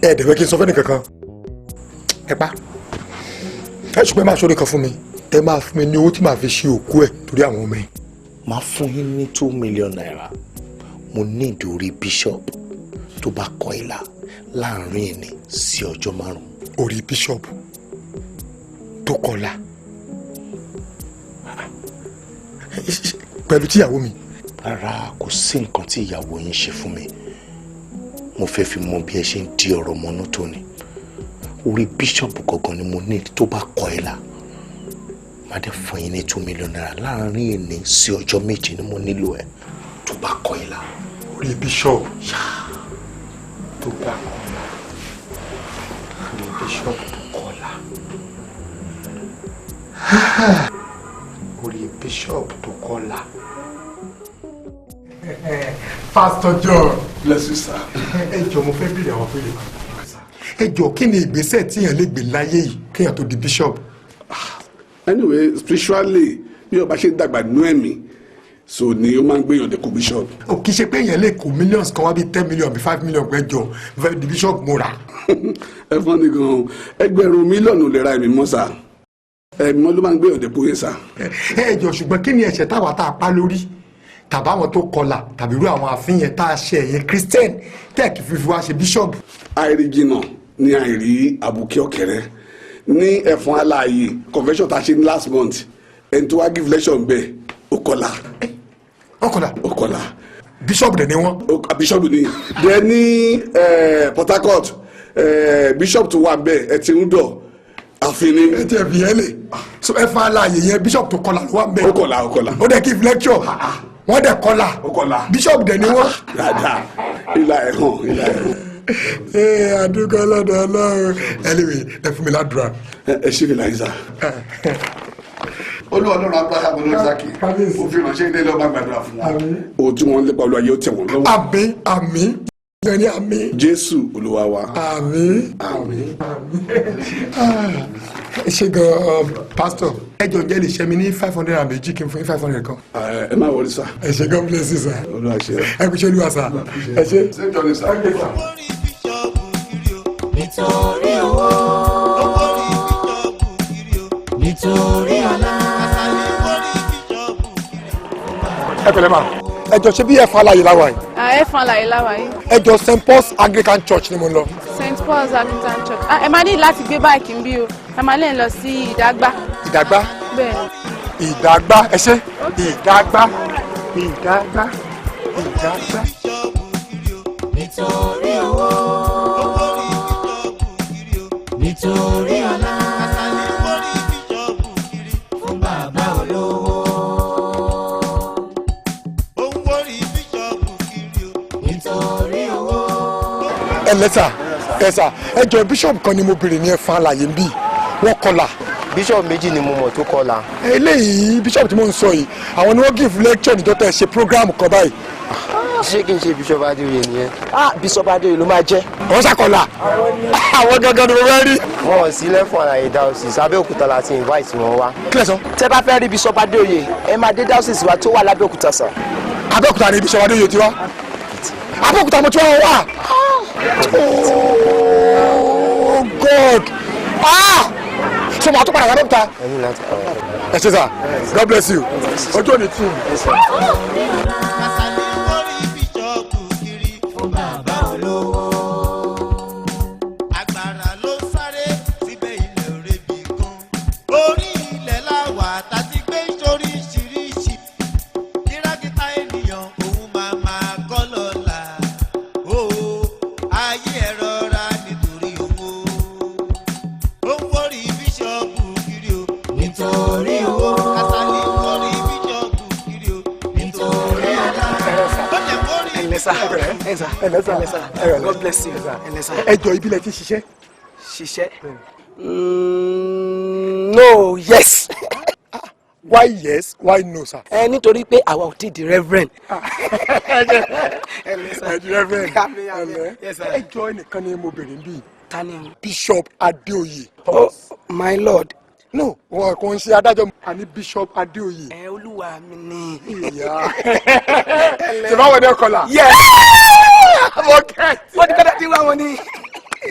Ẹ dẹ̀ fẹ́ kí n sọ fẹ́ni kankan. Ẹ pa. Ẹ ṣùgbọ́n ẹ máa ṣoore kan fún mi. Ẹ máa fún mi ní owó tí màá fi ṣe òkú ẹ̀ torí àwọn ọmọ ẹ̀. Màá fún yín ní 2 million naira. Mo ní ìdórí bishop tó bá kọ ìlà láàrin ẹni sí ọjọ́ 5. Orí bishop tó kọlà pẹ̀lú tíyàwó mi. Rárá, kò sí nǹkan tí ìyàwó yín ṣe fún mi. Mo fẹ́ fi mọ bí ẹ ṣe ń di ọ̀rọ̀ mọ́nú tó ni. Orí bishop gangan ni mo ní tó bá kọ ìlà. Má dẹ̀ fún yín ní 2 million naira láàrin ẹni sí ọjọ́ 7 ni mo nílò ẹ̀ tó bá kọ ìlà. Orí bishop tó bá kọlà, orí bishop tó kọlà, orí bishop tó kọlà. Pastor John. Bless you, sir. Ẹ jọ̀ọ́, mo fẹ́ béèrè àwọn béèrè kan. Ẹ jọ̀ọ́, kí ni ìgbésẹ̀ tí èèyàn lè gbé láyé yìí kéèyàn tó di bishop? Anyway, spiritually, bí o bá ṣe dàgbà nínú ẹ̀mí so ni ó máa ń gbéyàn dẹ́kun bishop. Ò kì í ṣe pé èèyàn lè kó millions kan wá bíi 10 million bíi 5 million pé jọ mo fẹ́ di bishop, mo rà. Ẹ fọ́n ni gan-an, ẹgbẹ̀rún mílíọ̀nù lè ra ẹ̀mí mọ́ sá, ẹ̀mí mọ́ ló máa ń gbéyàn dẹ́kun yẹn sá. Ẹ jọ̀ọ́, ṣùgbọ́n kí ni ẹ̀ṣẹ̀ táwa tá a pa lórí Tàbí àwọn tó kọlà, tàbí irú àwọn àfin yẹn tá a ṣe, ẹ̀yìn Christian tẹ́ kì í fi wá ṣe bishop. Àìrí jìnnà ní àìrí àbùkí ọ̀kẹ́rẹ́ ní Ẹ̀fọn Alààyè convention tá a ṣe ní last month. Ẹni tó wá give lecture bẹ́ẹ̀, ó kọlà. Ó kọlà. Ó kọlà. Bishop dẹ̀ ni wọ́n. Bishop ni. Dẹ̀ ní Port Harcourt, bishop tó wà bẹ́ẹ̀, ẹ ti ń dọ̀ àfin ni. Ẹ tiẹ̀ fi yẹn lè so Ẹ̀fọn Alààyè yẹn, bishop tó kọlà ló wà bẹ́ẹ̀. Ó kọlà, ó kọlà. Ó dẹ̀ give lecture, wọ́n dẹ̀ kọlà. Ó kọlà. Bishop dẹ̀ ni wọ́n. Dáadáa, ìlà ẹ̀ hàn, ìlà ẹ̀ hàn. Ee, àdúgbò ọlọ́dọ̀ Ọlọ́run. Anyway, ẹ fún mi ládùúrà. Ẹ ṣe fìlà yìí sá. Olúwa Ọlọ́run Abraham, Olórí Isaki, ó fi ránṣẹ́ ilé lọ́ba, gbàdúrà fún wa. Ohun tí wọ́n ń lépa, Olúwa yóò tẹ̀ wọ́n lọ́wọ́. Àmín, àmín ní àmín. Jésù Olúwa wa. Àmín. Àmín. Ẹ ṣe gan, pastor. Ẹ jọ, jẹ́ lè ṣe mi ní 502 kí n fún yín 500 kan. Ẹ má wọlé sá. Ẹ ṣe, God bless you, sir. Olúwa ṣe. Ẹ kú ṣe Olúwa, sir. Ẹ ṣe. Same journey, sir. Nítorí owó, nítorí ọlá. Ẹ pẹ̀lẹ́ ma, ẹ jọ, ṣe bí Ẹ̀fọn Alààyè láwa yìí? Ẹ̀fọn Alààyè láwa yìí. Ẹ jọ, St Paul's Anglican Church ni mo ń lọ. St Paul's Anglican Church. Ẹ máa ní láti gbé báàkì ń bí o, ẹ máa lè lọ sí Ìdágbà. Ìdàgbà? Bẹ́ẹ̀ ni. Ìdàgbà, ẹ ṣe. Ìdàgbà, Ìdàgbà, Ìdàgbà. Nítorí owó, nítorí ọlá, fún bàbá olówó. Nítorí owó. Ẹ lẹ́sà, ẹ sà, ẹ jọ, bishop kan ni mo béèrè ní Ẹ̀fọn Alààyè ń bí, wọ́n kọlà. Bishop méjì ni mo mọ̀ tó kọlà. Eléyìí, bishop tí mo ń sọ yìí, àwọn ni wọ́n give lecture níjọ́ tẹ́ ẹ ṣe program kan báyìí. Ṣé kí n ṣe Bishop Adéoyè nìyẹn? Ah, Bishop Adéoyè ló máa jẹ́. Wọ́n ṣàkọlà, àwọn gangan ni mo fẹ́ rí. Wọn ò sí lẹ́fọ̀n Àlàyé diocese Abẹ́òkúta láti invite wọn wá. Kílẹ̀ sọ. Tẹ́ bá fẹ́ rí Bishop Adéoyè, ẹ máa dé diocese wa tó wà lábẹ́òkúta, sir. Abẹ́òkúta ni Bishop Adéoyè ti wá? Abẹ́òkúta mo ti wá wá. Oh God, ah, so màá tó padà sábẹ́òkúta. Ẹ ní láti padà. Ẹ ṣe sir, God bless you, ojú òní tì. Fún bàbá olówó. Agbára ló ń sáré síbẹ̀, ilẹ̀ òrebì kan. Orí ilẹ̀ láwà tá ti gbé sóríṣiríṣi. Kìràkìtà ènìyàn òun máa máa kọ́ lọ́la. Ó ayé ẹ̀ rọra nítorí owó. Ó ń wọ́rí bishop kiri o. Nítorí owó. Kàsálí ń wọ́rí bishop kiri o. Nítorí ọlá. Ó lè wọ́rí. Ẹ sà, ẹ sà, Ẹ lẹ́sà. ẹ sà, God bless you, ẹ sà. Ẹ jọ, ìbílẹ̀ ti ṣiṣẹ́? Ṣiṣẹ́? No, yes. Why yes, why no, sir? Ẹ nítorí pé àwa ò tí di reverend. Ẹ di reverend. Yes, sir. Ẹ jọ, ẹnìkan ni mo béèrè ń bí. Ta ni o? Bishop Adéoyè. Oh my Lord. No, wọn kò ń ṣe adájọ́, àní Bishop Adéoyè. Ẹ olúwa mi ni. Ìyá ṣe báwo ni ọkọlà? Yes. Mo kẹ́. Wọ́n ti kọ́dá tí wá wọn ni. Ẹ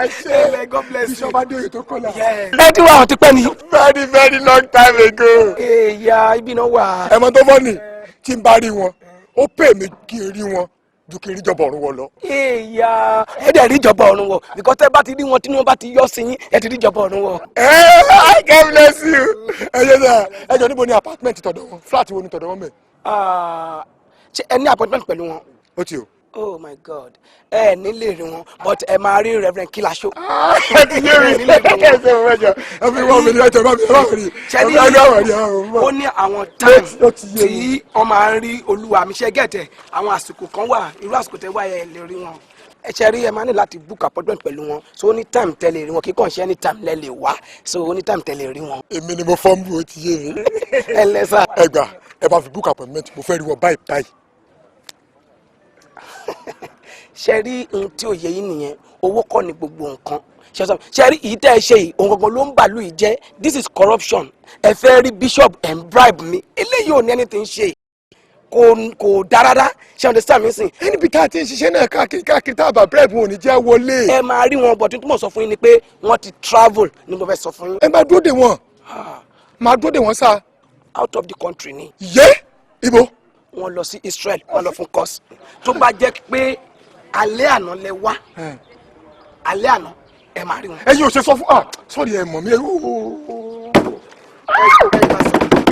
ṣe. God bless you. Bishop Adéoyè tó kọlà. Ẹ ti wá àwọn ti pẹ́ ni. Very, very long time ago. Ìyá, ibi náà wà. Ẹ mọ tó fọ́ ni, tí n bá rí wọn, ó pè mí kí n rí wọn ju kí n rí ìjọba ọ̀run wọ lọ. Ìyá, ẹ dẹ̀ rí ìjọba ọ̀run wọ̀, because tẹ́ bá ti rí wọn, tí wọ́n bá ti yọ sí yín, ẹ ti rí ìjọba ọ̀run wọ̀. Ẹ God bless you. Ẹ ṣe sir. Ẹ jọ, níbo ni apartment tọ̀dọ̀ wọn? Flat wo ni tọ̀dọ̀ wọn bẹ̀? Ah, ṣé ẹ ní appointment pẹ̀lú wọn? Ó ti o. Oh my God, ẹ ní lè rí wọn, but ẹ máa rí Reverend Kilasho. Ẹ ti yé mi. Ẹ ṣe fún ẹjọ, ẹ fi wọ́n mi ní ẹjọ, bá mi, ẹ bá mi rí. Ṣe ní ẹ bá mi rí ẹ. Ó ní àwọn time Ó ti yé mi. tí wọ́n máa ń rí olúwa mi, ṣe gẹ̀tẹ̀. Àwọn àsìkò kan wà, irú àsìkò tẹ́ wá, ẹ lè rí wọn. Ẹ ṣe rí, ẹ máa ní láti book appointment pẹ̀lú wọn, so ó ní time tẹ́ lè rí wọn, kíkàn ṣe any time lẹ́ lè wá, so ó ní time tẹ́ lè rí wọn. Èmi ni mo fọ́n bù, ó ti yé mi. Ẹ lẹ sá. Ẹ gbà, ẹ bá fi book appointment, mo fẹ́ rí wọn báyìí báyìí. Ṣe rí, ohun tí ò yẹ yín nìyẹn. Owó kọ́ ni gbogbo nǹkan. Ṣe sọ, ṣe rí èyí tẹ́ ẹ ṣe yìí, ohun gangan ló ń bàlú yìí jẹ́. This is corruption. Ẹ fẹ́ rí bishop, ẹ̀ ń bribe mi. Eléyìí ò ní anything ṣe, kò dáa rárá. Ṣe understand mi sìn? Níbi tá a ti ń ṣiṣẹ́ náà káàkiri káàkiri, tá a bá bribe, wọn ò ní jẹ́ wọlé. Ẹ máa rí wọn, but tí mo sọ fún yín ni pé wọ́n ti travel ni mo fẹ́ sọ fún yín. Ẹ máa dúró dè wọ́n, máa dúró dè wọ́n sá. Out of the country ni. Yé, ibo? Wọ́n lọ sí Israel, wọ́n lọ fún course. Tó bá jẹ́ pé alẹ́ àná lẹ wá, alẹ́ àná ẹ máa rí wọn. Ẹ̀yin ò ṣe sọ fún, ah, sorry, ẹ mọ̀ mí ẹ ooo.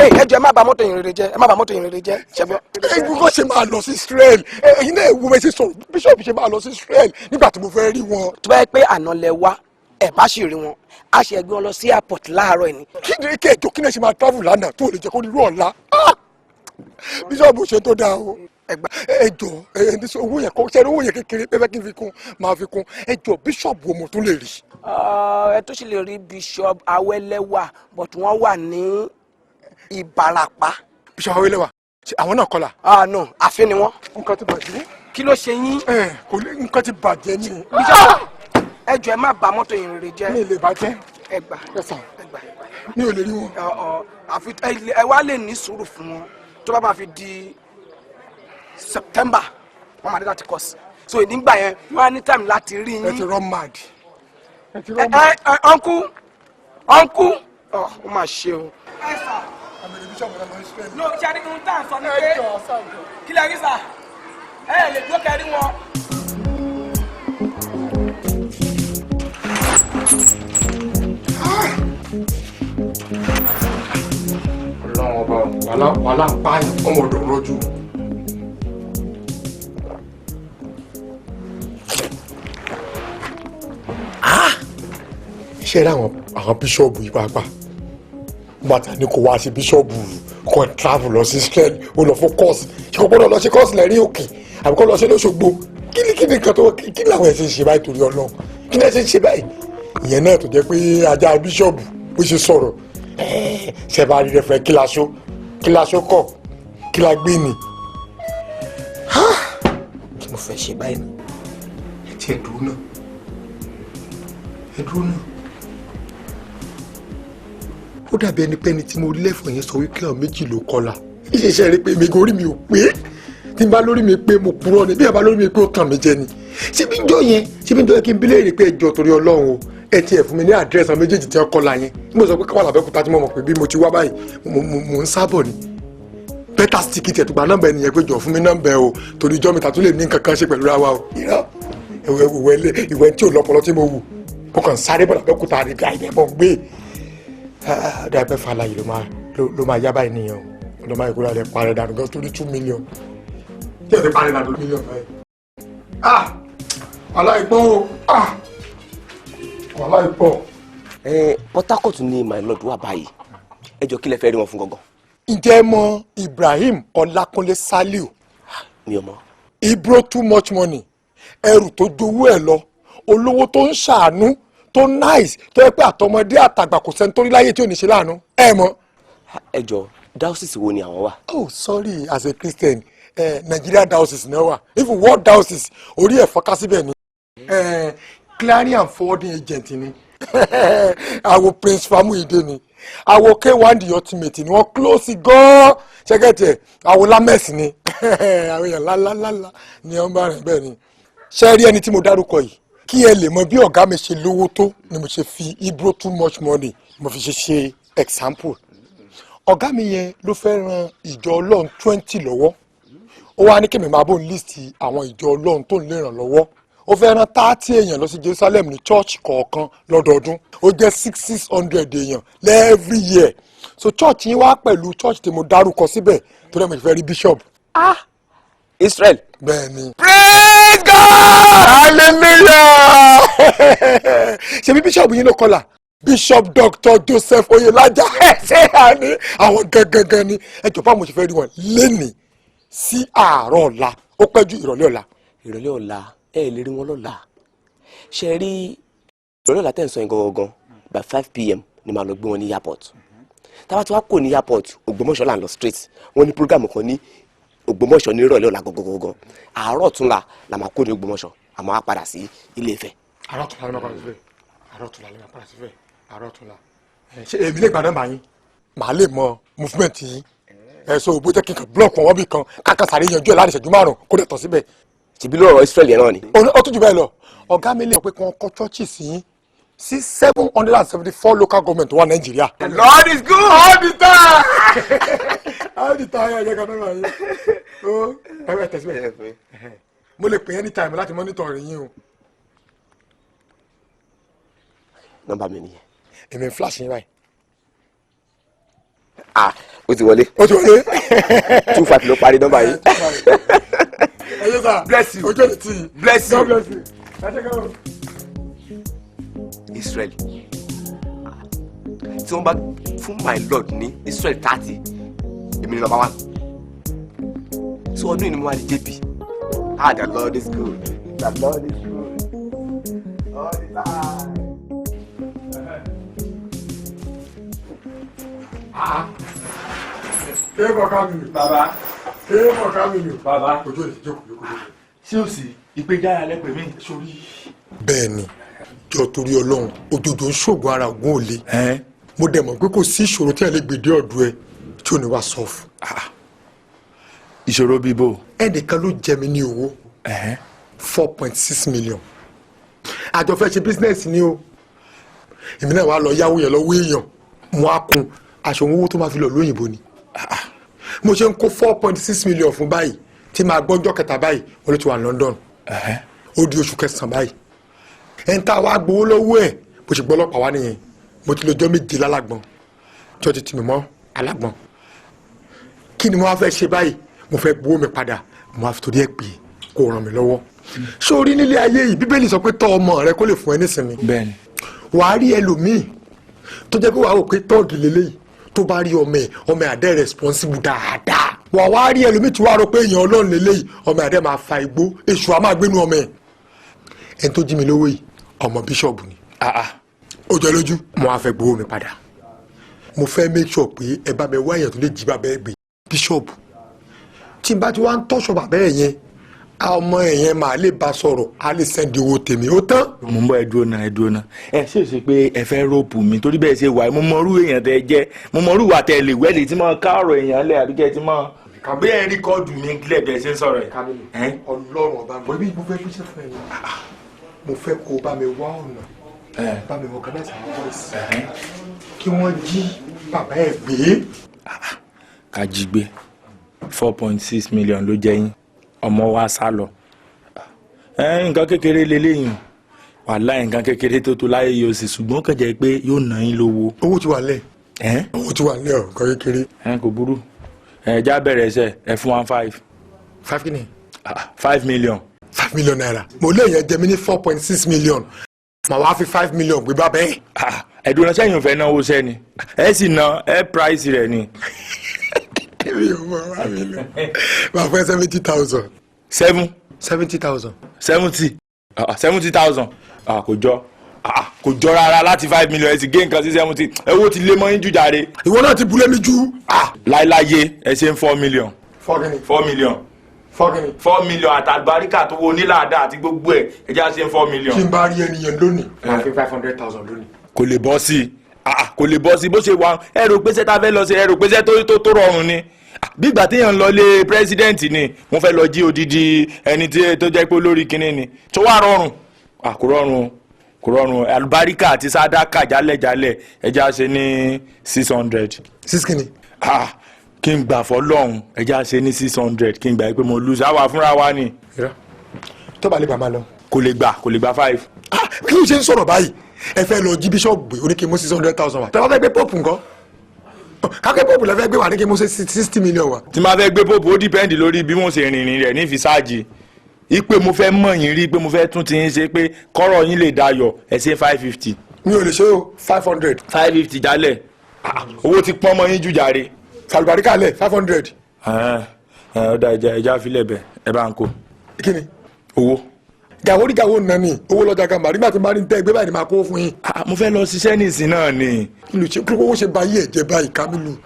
Ẹ jọ̀ọ́, ẹ má bà mọ́tò yìí rere jẹ́, ẹ má bà mọ́tò yìí rere jẹ́, ṣẹgbọ́n. Ẹ ṣe máa lọ sí Israel, ẹ̀yin náà wo bẹ ṣe sọ̀rọ̀, bíṣọ̀bù ṣe máa lọ sí Israel nígbà tí mo fẹ́ rí wọn. Tó bá yẹ pé àná lẹ wá, ẹ bá sì rí wọn. A ṣe gbé wọn lọ sí airport láàárọ̀ ẹ̀ ni. Kí ni kí ẹjọ́, kí ni ẹ ṣe máa travel lánàá tó lè jẹ́ kó nírú ọ̀la? Bíṣọ̀bù ṣe tó dáa o. Ẹ jọ, ẹ ní sọ owó yẹn kọ ṣe owó yẹn kékeré pé kí n fi kún, máa fi kún. Ẹ jọ, bíṣọ̀bù wo mo tún lè rí? Ẹ tó sì lè rí Bishop Awẹ́lẹ́wà, but wọ́n wà ní Ìbàràpá. Bishop Awẹ́lẹ́wà, ṣe àwọn náà kọlà? Ah no, àfin ni wọ́n. Nǹkan ti bàjẹ́. Kí ló ṣe yín? Ẹ kò lè, nǹkan ti bàjẹ́ ni. Bishop, ẹ jọ̀ọ́, ẹ má bà mọ́tò yìí rere jẹ́. Mi lè bàjẹ́. Ẹ gbà. Ẹ sàn. Ẹ gbà. Mi ò lè rí wọn. Ọ àfi ẹ wá lè ní sùúrù fún wọn, tó bá máa fi di September, wọ́n máa dé láti course, so nígbà yẹn wọ́n á ní time láti rí yín. Ẹ ti run mad. Ẹ ti Ẹ run mad. ẹ, uncle, uncle, ọ ó máa ṣe o. Ẹ sà. No, ṣe àdéhùn ohun tá à ń sọ ni pé kí lè rí sà, ẹ lè dúró kẹrí wọn. Ọlọ́run ọba, wàhálà, wàhálà ń pààyàn, ọmọ ọ̀dọ̀ rọ́jú. Ṣé rí àwọn bíṣọ̀bù yìí pàápàá, bàtà ni kò wá sí bíṣọ̀bù kan travel lọ sí Israel, ó lọ fún course. Ṣé kò gbọ́dọ̀ lọ sí course lẹ́rìí òkè àbí kò lọ sí lọ́sọ̀gbọ̀? Kí ni nǹkan tó kí làwọn ẹ̀ ṣe ń ṣe báyìí? Torí Ọlọ́run, kí ni ẹ̀ ṣe ń ṣe báyìí? Ìyẹn náà tó jẹ́ pé ajá bíṣọ̀bù bó ṣe sọ̀rọ̀, ṣe bá rí rẹfẹ, kí la ṣó, kí la ṣó kọ̀, kí la gbé ni. Kí mo fẹ́ ṣe báyìí náà? Ẹ tiẹ̀ dúró náà, ẹ dúró náà. Ó dàbí ẹni pé ẹni tí mo rí lẹ́fọ̀ọ́ yẹn sọ wípé àwọn méjì ló kọlà. Iṣẹ́ rí pé èmi gan orí mi ò pé. Tí n bá lórí mi pé, mo purọ́ ni. Bí ẹ bá lórí mi pé, ó tàn mí jẹ ni. Ṣé bí ń jọ yẹn, ṣé bí ń jọ yẹn kí n bí léèrè pé, ẹjọ́, torí Ọlọ́run o, ẹ tiẹ̀ fún mi ní àdírẹ́sì àwọn méjèèjì tí wọ́n kọlà yẹn? Mo sọ pé káwá làbẹ́kúta tí mo mọ̀ pé bí mo ti wá báyìí, mo ń sábọ̀ ni. Better stick it. Ẹ̀ tó gba nọ́mbà ẹnìyẹn pé, jọ, fún mi nọ́mbà ẹ o, torí ijọ́ mi ta tún lè ní nǹkan kan ṣe pẹ̀lú ra wa o. Irọ́, ìwẹ̀ ìwẹ̀ tí ò lọ́pọlọ tí mo wù, mo kàn sáré bọ̀ làbẹ́kúta ní bí àìbẹ̀ mọ̀ gbé dàbẹ́ fàlàyé ló máa yá báyìí nìyẹn o. Ló máa ìkúrò rẹ̀ parẹ́ dànù gan torí 2 million tí ẹ̀ ti parẹ́ dànù mílíọ̀n báyìí. Ah, aláìpọ̀ o, ah, aláìpọ̀. Ẹ Port Harcourt ni my lord wà báyìí. Ẹ jọ, kí lẹ fẹ́ rí wọn fún gangan? Ǹjẹ́ ẹ mọ̀ Ibrahim Ọlákúnlé Saliu? Mi ò mọ̀. Ibro too much money, ẹrù tó jowó ẹ lọ, olówó tó ń ṣàánú, tó nice, tó yẹ pé àtọmọdé àtàgbà, kò sẹ́ni tó rí láyé tí ò ní ṣe láàánú. Ẹ mọ̀? Ẹ jọ, diocese wo ni àwọn wà? Oh sorry, as a Christian, Nigeria diocese náà wà, even world diocese, orí ẹ̀ fọ́ká síbẹ̀ ni. Clearing and forwarding agent ni. Àwo Prince Famuyide ni, àwo K1 the Ultimate ni, wọ́n close gan-an. Ṣẹ́gẹ̀tì ẹ̀, àwo Lames ni, àwọn èèyàn lálálálá ni wọ́n bá rìn bẹ́ẹ̀ ni. Ṣé rí ẹni tí mo dárúkọ yìí, kí ẹ lè mọ bí ọ̀gá mi ṣe lówó tó ni mo ṣe fi Ibro too much money mo fi ṣe example. Ọ̀gá mi yẹn ló fẹ́ ran ìjọ Ọlọ́run 20 lọ́wọ́. Ó wá ní kí mi máa bóun list àwọn ìjọ Ọlọ́run tó ń lè ràn lọ́wọ́. Ó fẹ́ rán 30 èèyàn lọ sí Jerusalem ní church kọ̀ọ̀kan lọ́dọọdún. Ó jẹ́ 600 èèyàn every year. So church yín wá pẹ̀lú church tí mo dárúkọ síbẹ̀ tó dẹ̀ mo fẹ́ rí bishop. Ah, Israel. Bẹ́ẹ̀ ni. Praise God. Hallelujah. Ṣebí bishop yín ló kọlà, Bishop Dr. Joseph Oyelaja? Ṣé àní àwọn gangan ni. Ẹ jọ̀ọ́, báwo mo ṣe fẹ́ rí wọn lénìí sí àárọ̀ ọ̀la, ó pẹ́ jù ìrọ̀lẹ́ ọ̀la? Ìrọ̀lẹ́ ọ̀la, ẹ lè rí wọn lọ́la. Ṣe rí ìrọ̀lẹ́ ọ̀la tẹ̀ ń sọ yẹn gangan, by 5 p.m. ni màá lọ gbé wọn ní airport. Tábà tí wàá kò ní airport, Ògbómọ̀ṣọ́ là ń lọ straight. Wọ́n ní program kan ní Ògbómọ̀ṣọ́ ní ìrọ̀lẹ́ ọ̀la gangan. Àárọ̀ ọ̀túnla la máa kó ní Ògbómọ̀ṣọ́, àmọ́ á padà sí Ilé Ifẹ̀. Àárọ̀ ọ̀túnla ló máa padà síbẹ̀. Àárọ̀ ọ̀túnla ló máa padà síbẹ̀, àárọ̀ ọ̀túnla. Ṣé èmi lè gba nọ́mbà yín? Màá lè mọ movement yín. Ẹ so bó jẹ́ kí n kàn block wọn bí kan kákan sáré yanjú ẹ̀ láàrin ìṣẹ́jú 5 kó dẹ̀ tán síbẹ̀. Ṣèbí lọ́rọ̀ Israel yẹn náà ni. Ó tún jù bẹ́ẹ̀ lọ. Ọ̀gá mi lè sọ pé kí wọ́n kọ́ church sí yín sí 774 local government wà Nàìjíríà. The Lord is good all the time. Á di ta ayé ẹ̀jẹ̀ kan náà yìí. Ó ẹ tẹ̀sí bẹ́ẹ̀. Mo lè pè é anytime láti monitor yín o. Nọ́mbà mi nìyẹn. Èmi ń flash yín báyìí. Ah, ó ti wọlé. Ó ti wọlé. 25 ló parí nọ́mbà yìí. Ẹ yé sà. Bless you. Ojú ẹ̀ tì í. Bless you. God bless you. Ẹ ṣe kọ́. Israel tí wọ́n bá fún my lord ní Israel 30, èmi ni number 1. So ọdún yìí ni mo wá di JP. Ah, the Lord is good. The Lord is good. All the time. Kéèbọ̀ Kamilu. Bàbá. Kéèbọ̀ Kamilu. Bàbá. Ojú ẹ̀ jókòó jókòó jókòó. Ṣé o sì ìpéjára lẹ́pẹ̀ mi sórí? Bẹ́ẹ̀ni, jọ torí Ọlọ́run, òjòjò ń ṣoògùn ara ògùn ò le. Mo dẹ̀ mọ̀ pé kò sí ìṣòro tí ẹ lè gbèdé ọ̀dọ̀ ẹ tí ò ní wá sọ̀fù. Ìṣòro bíi bò. Ẹnìkan ló jẹ mí ní owó 4.6 million. Àjọ fẹ́ ṣe bísínẹ́sì ni o. Èmi náà wá lọ yáwó yẹn lọ́wọ́ èèyàn. Mo á kun aṣọ owó tó máa fi lọ lóyìnbó ni. Mo ṣe ń kó 4.6 million fún báyìí tí màá gbọ́njọ́ kẹta báyìí wọ́n ló ti wà ní London. Ó di oṣù kẹsàn-án báyìí. Ẹni tá a wá gbowó lọ́wọ́ ẹ̀ bó ṣe gbọ́ ọlọ́pàá wá nìyẹn. Mo ti lọ jọ́ 7 lálágbọ̀n tí wọ́n ti tì mí mọ́ alágbọ̀n. Kí ni mo wá fẹ́ ṣe báyìí? Mo fẹ́ gbowó mi padà, mo wá fi torí ẹ̀ pè é kó ràn mí lọ́wọ́. Sórí nílé ayé yìí, Bíbélì sọ pé tọ́ ọmọ rẹ kó lè fún ẹ nísinmi. Bẹ́ẹ̀ni. Wàá rí ẹlòmíì tó jẹ́ pé wàá rò pé tọ́ọ̀gì lélẹ́yìí tó bá rí ọmọ ẹ̀, ọmọ ẹ̀ àdẹ́ responsible dáadáa. Wàá wá rí ẹlòmíì tí wàá rò pé èèyàn Ọlọ́run lélẹ́yìí, ọmọ ẹ̀ àdẹ́ máa fa igbó, èṣù á máa gbénu ọmọ ẹ̀. Ẹni tó jí mi lówó yìí, ọmọ bíṣọ̀bù ni. Ó jọ lójú, mo wá fẹ́ gbowó mi padà. Mo fẹ́ make sure pé ẹ bá mi wá èèyàn tó lè jí bàbá ẹ gbé bíṣọ̀bù. Tí n bá ti wá ń tọ́ṣọ bàbá ẹ̀ yẹn, ọmọ ẹ̀ yẹn máa lè bá sọ̀rọ̀, á lè sẹ́ndì owó tèmi, ó tán. Mo ń bọ̀, ẹ dúró náà, ẹ dúró náà. Ẹ ṣe é ṣe pé ẹ fẹ́ róòpù mi torí bẹ́ẹ̀ ṣe wà, mo mọrú èèyàn tẹ jẹ́, mo mọrú ìwà tẹ lè wẹ́lì tí mo ká ọ̀rọ̀ èèyàn lẹ̀ àbí kẹ́ ẹ ti mọ̀. Bí ẹ rí kọ́ọ̀dù mi kílẹ̀ bí ẹ ṣe ń sọ̀rọ̀ ẹ̀. Ọlọ́run ọba mi, ibi mo fẹ́ gbéṣẹ́ fún ẹ ni. Mo fẹ́ kó o bá mi wá ọ̀nà, bá mi organize àwọn boys kí wọ́n jí bàbá ẹ̀ gbé. Ká jí gbé 4.6 million ló jẹ́ yín, ọmọ wa sá lọ. Nǹkan kékeré leléyìn, wàláhì nǹkan kékeré tó tó láyé yóò sì, ṣùgbọ́n kàn jẹ́ pé yóò ná yín lówó. Owó ti wà lẹ̀. Owó ti wà lẹ̀, nǹkan kékeré. Kò burú, ẹ já bẹ̀rẹ̀ ẹsẹ̀ ẹ fún 15. 5 kí ni? 5 million. 5 million naira. Mo lé yẹn jẹ mí ní 4.6 million. Màá wá fi 5 million gbé bàbá ẹ̀. Ẹ̀dùn náà sẹ́yìn ò fẹ́ náwó sẹ́ni, ẹ sì ná ẹ price rẹ̀ ni. Èmi ò mọ wá mi lọ. Màá fẹ́ 70,000. 7. 70,000. 70. 70,000. Kò jọ, kò jọ rárá láti 5 million ẹ sì gé nǹkan sí 70. Owó ti lé mọ́ yín jù jàre. Ìwọ náà ti bulé mi jù. Láíláyé ẹ ṣe ń 4 million. 4 kìíní. 4 million. 4 kìíní. 4 million àtàlùbáríkà tó wo onílàádá àti gbogbo ẹ̀ ẹ já ṣe ń 4 million. Tí n bá rí ẹnìyẹn lónìí, màá fi 500,000 lónìí. Kò lè bọ́ sí i, kò lè bọ́ sí i bó ṣe wà. Ẹ rò pé sẹ́ta fẹ́ lọ sí, ẹ rò pé sẹ́ tó rọrùn ni. Bí ìgbà téèyàn ń lọ lé pírẹsidẹ́ǹtì ni wọ́n fẹ́ lọ jí odidi ẹni tó jẹ́ pé olórí kinní ni, tó wà rọrùn. Kò rọrùn, kò rọrùn. Àlùbáríkà àti sàdákà jálẹ̀jálẹ̀ ẹja ṣe ní 600. 6 kìíní. Kí n gbà fọ́ lọ́hùn, ẹja ṣe ní 600 kí n gbà pé mo lose àwa fúnra wa ni. Tó bá lè gbà máa lọ. Kò lè gbà, kò lè gbà 5. Kí ló ṣe ń sọ̀rọ̀ báyìí? Ẹ fẹ́ lọ jí bíṣọ̀bù gbé, oníkè mú 600,000 wá. Tẹ́ bá fẹ́ gbé pọ́ọ̀pù nǹkan, kákẹ́ pọ́ọ̀pù lẹ́fẹ́ gbé wà ní kí mú 60 million wá. Tí máa fẹ́ gbé pọ́ọ̀pù ó dìpẹ́ndì lórí bí mo ṣe rìnrìn rẹ̀ ní fisáàjì. Ipe mo fẹ́ mọ̀ yín rí, pé mo fẹ́ tún ti yín ṣe pé kọ́rọ̀ yín lè dayọ̀, ẹ ṣe 550. Mi ò lè ṣe o, 500. 550 jálẹ̀, owó ti pọ́n mọ́ yín jù jàre. Fàlùbáríkà lẹ̀ 500. Ó dá ẹja ẹja filẹ̀ bẹ̀, ẹ bá ń kó. Kí ni? Owó. Gàwó rí gàwó nà ni owó lọ́jà gàmbà nígbà tí n bá ní tẹ́ ẹgbẹ́ báyìí ni màá kó fún yín. Mo fẹ́ lọ ṣiṣẹ́ nísìn náà ni. Kí ló ṣe kí owó ṣe ba yí ẹ̀jẹ̀ báyìí Kamilu.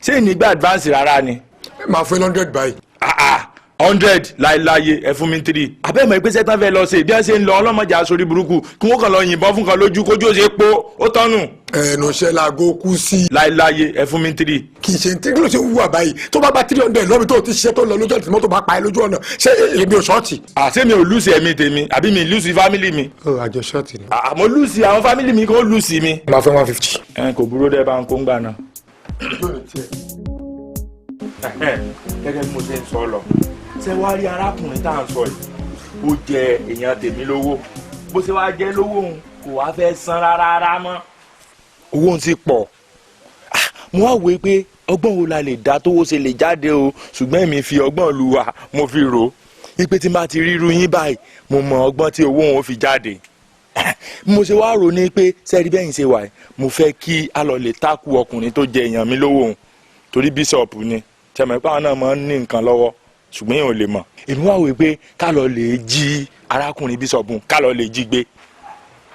Ṣé ìnígbà advance rárá ni? Màá fún 100 báyìí. 100 láéláyé ẹ fún mi 3. Àbẹ́mọ̀ ìpèsè tán fẹ́ lọ ṣe bí wọ́n ṣe ń lọ ọlọ́mọdé aṣorí burúkú kí wọ́n kàn lọ yìnbọn fún kan lójú kójú ó ṣe pó ó tọ́nù. Ẹnu iṣẹ́ laago kú sí. Láéláyé ẹ fún mi 3. Kì í ṣe tí kí ló ṣe wúwà báyìí tó bá bá 300 lọ́mi tó ti ṣiṣẹ́ tó lọ lójú ọ̀nà tí mọ́tò bá pa ẹ́ lójú ọ̀nà, ṣé èmi ò ṣọ́ọ̀tì. Àṣé mi ò lùsì ẹ̀mí tèmi àbí mi lùsì fámìlì mi. Ó àjọ ṣọ́ọ̀tì ni. Àmọ́ lùsì àwọn fámìlì mi kò lùsì mi. Màá fẹ́ 150. Ẹ kò burú dẹ́ bá ń kó ń gbà náà. Gẹ́gẹ́ bí mo ṣe ń sọ lọ, ṣé wàá rí arákùnrin tá à ń sọ yìí, ó jẹ èèyàn tèmi lówó. Bó ṣe wáá jẹ lówó òun kò wá fẹ́ san rárá mọ́. Owó òun ti pọ̀. Mo wá wòó pé ọgbọ́n wo la lè dá tówó ṣe lè jáde o, ṣùgbọ́n èmi fi ọgbọ́n lu wa, mo fi rò ó ipe tí n bá ti ríru yín báyìí, mo mọ ọgbọ́n tí owó òun fi jáde. Mo ṣe wá rò ní pé sẹ́ẹ̀rí bẹ́yìn ṣe wà yìí, mo fẹ́ kí a lọ lè tákù ọkùnrin tó jẹ èèyàn mi lówó òun, torí bíṣọ̀pù ni, tẹ̀mọ̀ pé àwọn náà máa ń ní nǹkan lọ́wọ́, ṣùgbọ́n èèyàn ò lè mọ̀. Èmi wá wòó pé ká lọ lè jí arákùnrin bíṣọ̀pù, ká lọ lè jí gbé.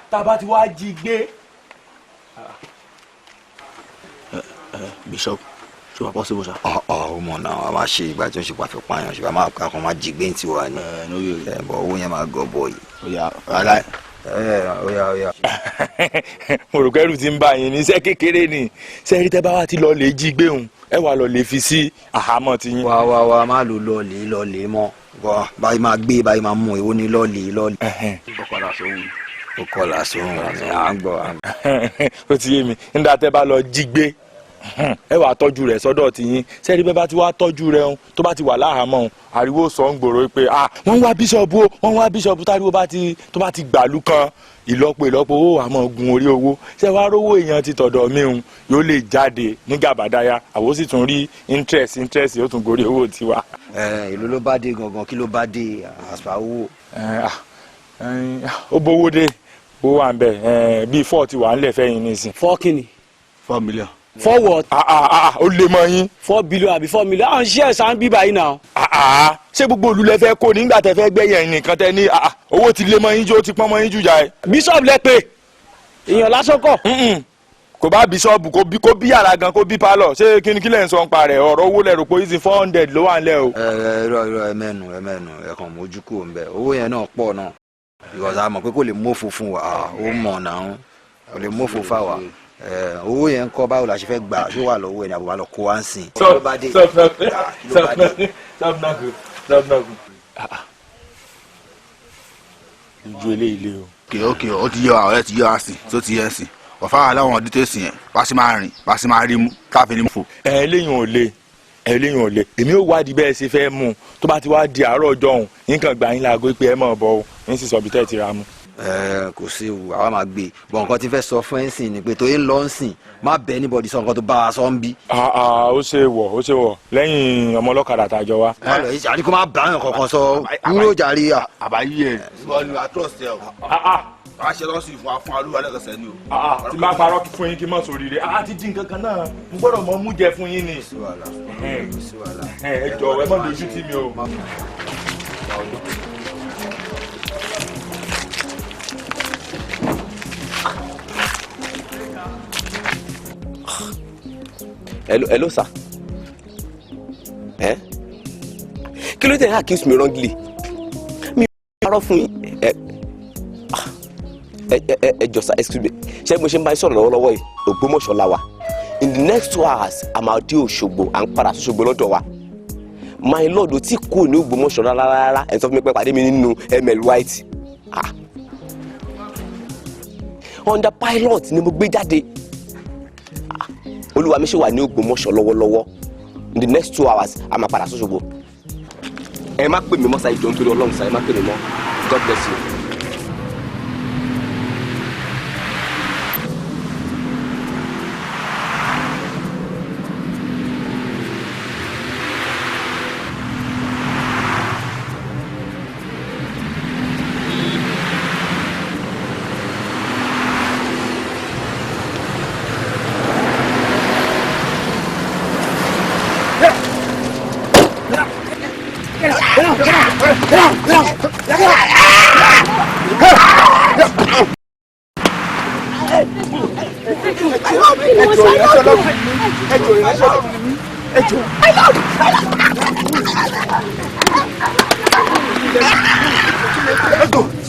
Tá a bá ti wá jí gbé. Bishop, ṣé wàá possible ṣá. Ọ mọ̀ náà, a máa ṣe ìgbà tí ó ṣe pàfẹ́ pààyàn, ṣùgbọ́n a máa kọ́ máa jí gbé ní tiwa ni. Bọ̀ owó yẹn máa gọ̀ bọ̀ yìí. Oya aláì. Oya oya. Mo rò kẹ́rù ti ń bá yín ní iṣẹ́ kékeré ni. Sẹ́ẹ̀rí tẹ́ bá wá ti lọ lè jí gbé òun, ẹ wà lọ lè fi sí àhámọ́ ti yín. Wá wá wá, má lò lọ lè lọ lè mọ́. Báyìí máa gbé, báyìí máa mú, èwo ni lọ lè lọ lè. Ó kọlà sóhun. Ó kọlà sóhun ni à ń gbọ́. Ó ti yé mi. Nígbà tẹ́ bá lọ jí gbé, ẹ wàá tọ́jú rẹ̀ sọ́dọ̀ tiyín. Sẹ́ẹ̀rí bẹ́ẹ̀ bá ti wá tọ́jú rẹ̀ ń tó bá ti wà láhàámọ́ ń, ariwo sọ ń gbòòrò pé ah, wọ́n ń wá bíṣọ̀bù o, wọ́n ń wá bíṣọ̀bù. Táriwo bá ti tó bá ti gbàlú kan, ìlọ́po ìlọ́po owó àmọ́ gun orí owó. Ṣé wàá rówó èèyàn ti tọ̀dọ̀ mi ń yóò lè jáde ní gàbàdáyà, àwo sì tún rí interest yóò tún gorí owó tiwa. Èló ló bá dé gangan? Kí ló bá dé àṣà owó? Ó bówó dé, ó wà ń bẹ̀ bíi 4 ti wà ń lẹ̀ fẹ́yìn nísìn. 4 kìíní. 4 million. 4 what? Ó lè mọ yín. 4 billion àbí 4 million? Àwọn ṣiṣẹ́ ẹ̀sán bíbá yìí náà. Ṣé gbogbo olùlẹ̀ fẹ́ kó nígbà tẹ fẹ́ gbẹ̀yẹ̀ nìkan tẹ ní owó ti lé mọ yín jó, ti pọ́n mọ yín jù jà ẹ. Bíṣọ̀bù lẹ pé èèyàn lásán kọ́. Kò bá bíṣọ̀bù, kó bí yàrá gan, kó bí pálọ̀. Ṣé kí ni kí lẹ̀ ń sọ ń pa rẹ̀? Ọ̀rọ̀ owó lẹ̀ rò pé easy 400 ló wà ńlẹ̀ o. Ẹ irọ́ irọ́, ẹ mẹ́nu ẹ mẹ́nu, ẹ kàn mójú kúrò ńbẹ̀. Owó yẹn náà pọ̀ náà, because a mọ̀ pé kò lè mófo fún wa, ó mọ̀ náà, kò lè mófo fáwa. Owó yẹn ń kọ́, báwo la ṣe fẹ́ gbà? Ṣó wà lọ́wọ́ ẹ̀ ní àbúrò lọ kó wá ń sìn. Ojú eléyìí lé o. Ok, ó ti yé wa, ọ̀rẹ́ ti yé wa sí, tó ti yẹ sí. Ọ̀fà wà láwọn details yẹn, bá ṣe máa rìn, bá ṣe máa rí mú, káfíń ní fò. Ẹ eléyìí ò le, eléyìí ò le. Èmi ò wádìí bẹ́ẹ̀ ṣe fẹ́ mú un. Tó bá ti wá di àárọ̀ ọjọ́ òun, nǹkan gbà yín láago pé ẹ mọ̀ bọ̀ o, ń sì sọ bí tẹ́ ẹ ti ra mú. Kò sí ewu, àwa máa gbé bọ̀. Nǹkan tí fẹ́ sọ fún ẹ̀ ń sìn ni pé torí ń lọ ń sìn, má bẹ́ẹ̀ anybody sọ nǹkan tó bá wa sọ ń bí. Ó ṣe wọ̀, ó ṣe wọ̀ lẹ́yìn ọmọ ọlọ́kadà tàjọ wa. Má lọ yìí, àní kó má bá àwọn kankan sọ kúrò jàre. Àbáyé ẹ ìwọ ni a trust ẹ o. A ṣe lọ́sìn fún wa fún alúwa lẹ́kọ̀ọ́sẹ̀ ni o. Tí máa parọ́ fún yín kí n má sóríire, a ti dín nǹkan kan náà, mo gbọ́dọ̀ mọ mú jẹ fún yín ni. Ẹ jọ̀ọ́, ẹ má dojú tì mí o. Hello, hello sir. Eh? Kí ló dé ẹ accuse me wrongly? Mi ò parọ́ fún yín. Ẹ jọ̀ọ́ sir, excuse me. Ṣé mo ṣe ń bá yín sọ̀rọ̀ lọ́wọ́lọ́wọ́ yìí? Ògbómọ̀ṣọ́ la wà. In the next 2 hours, a máa dé Òṣogbo, à ń padà sóṣogbo lọ́dọ̀ wa. My lord, ò tí kò ní Ògbómọ̀ṣọ́ rárá rárá. Ẹ sọ fún mi pé pàdé mi nínú ML White. Honda Pilot ni mo gbé jáde. Olúwa mi ṣe wà ní Ògbómọ̀ṣọ́ lọ́wọ́lọ́wọ́. In the next 2 hours, a máa padà sóṣogbo. Ẹ má pè mí mọ́, sáyé jọ nítorí Ọlọ́run, sáyé má pè mí mọ́. God bless you.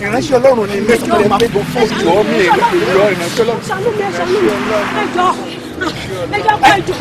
Ìránṣẹ́ Ọlọ́run ni mí, ẹ máa bọ̀ fún ìjọ mi, ìjọ ìránṣẹ́ Ọlọ́run. Ṣàánú mi, ṣàánú mi, ẹjọ́ ẹjọ́ ẹjọ́.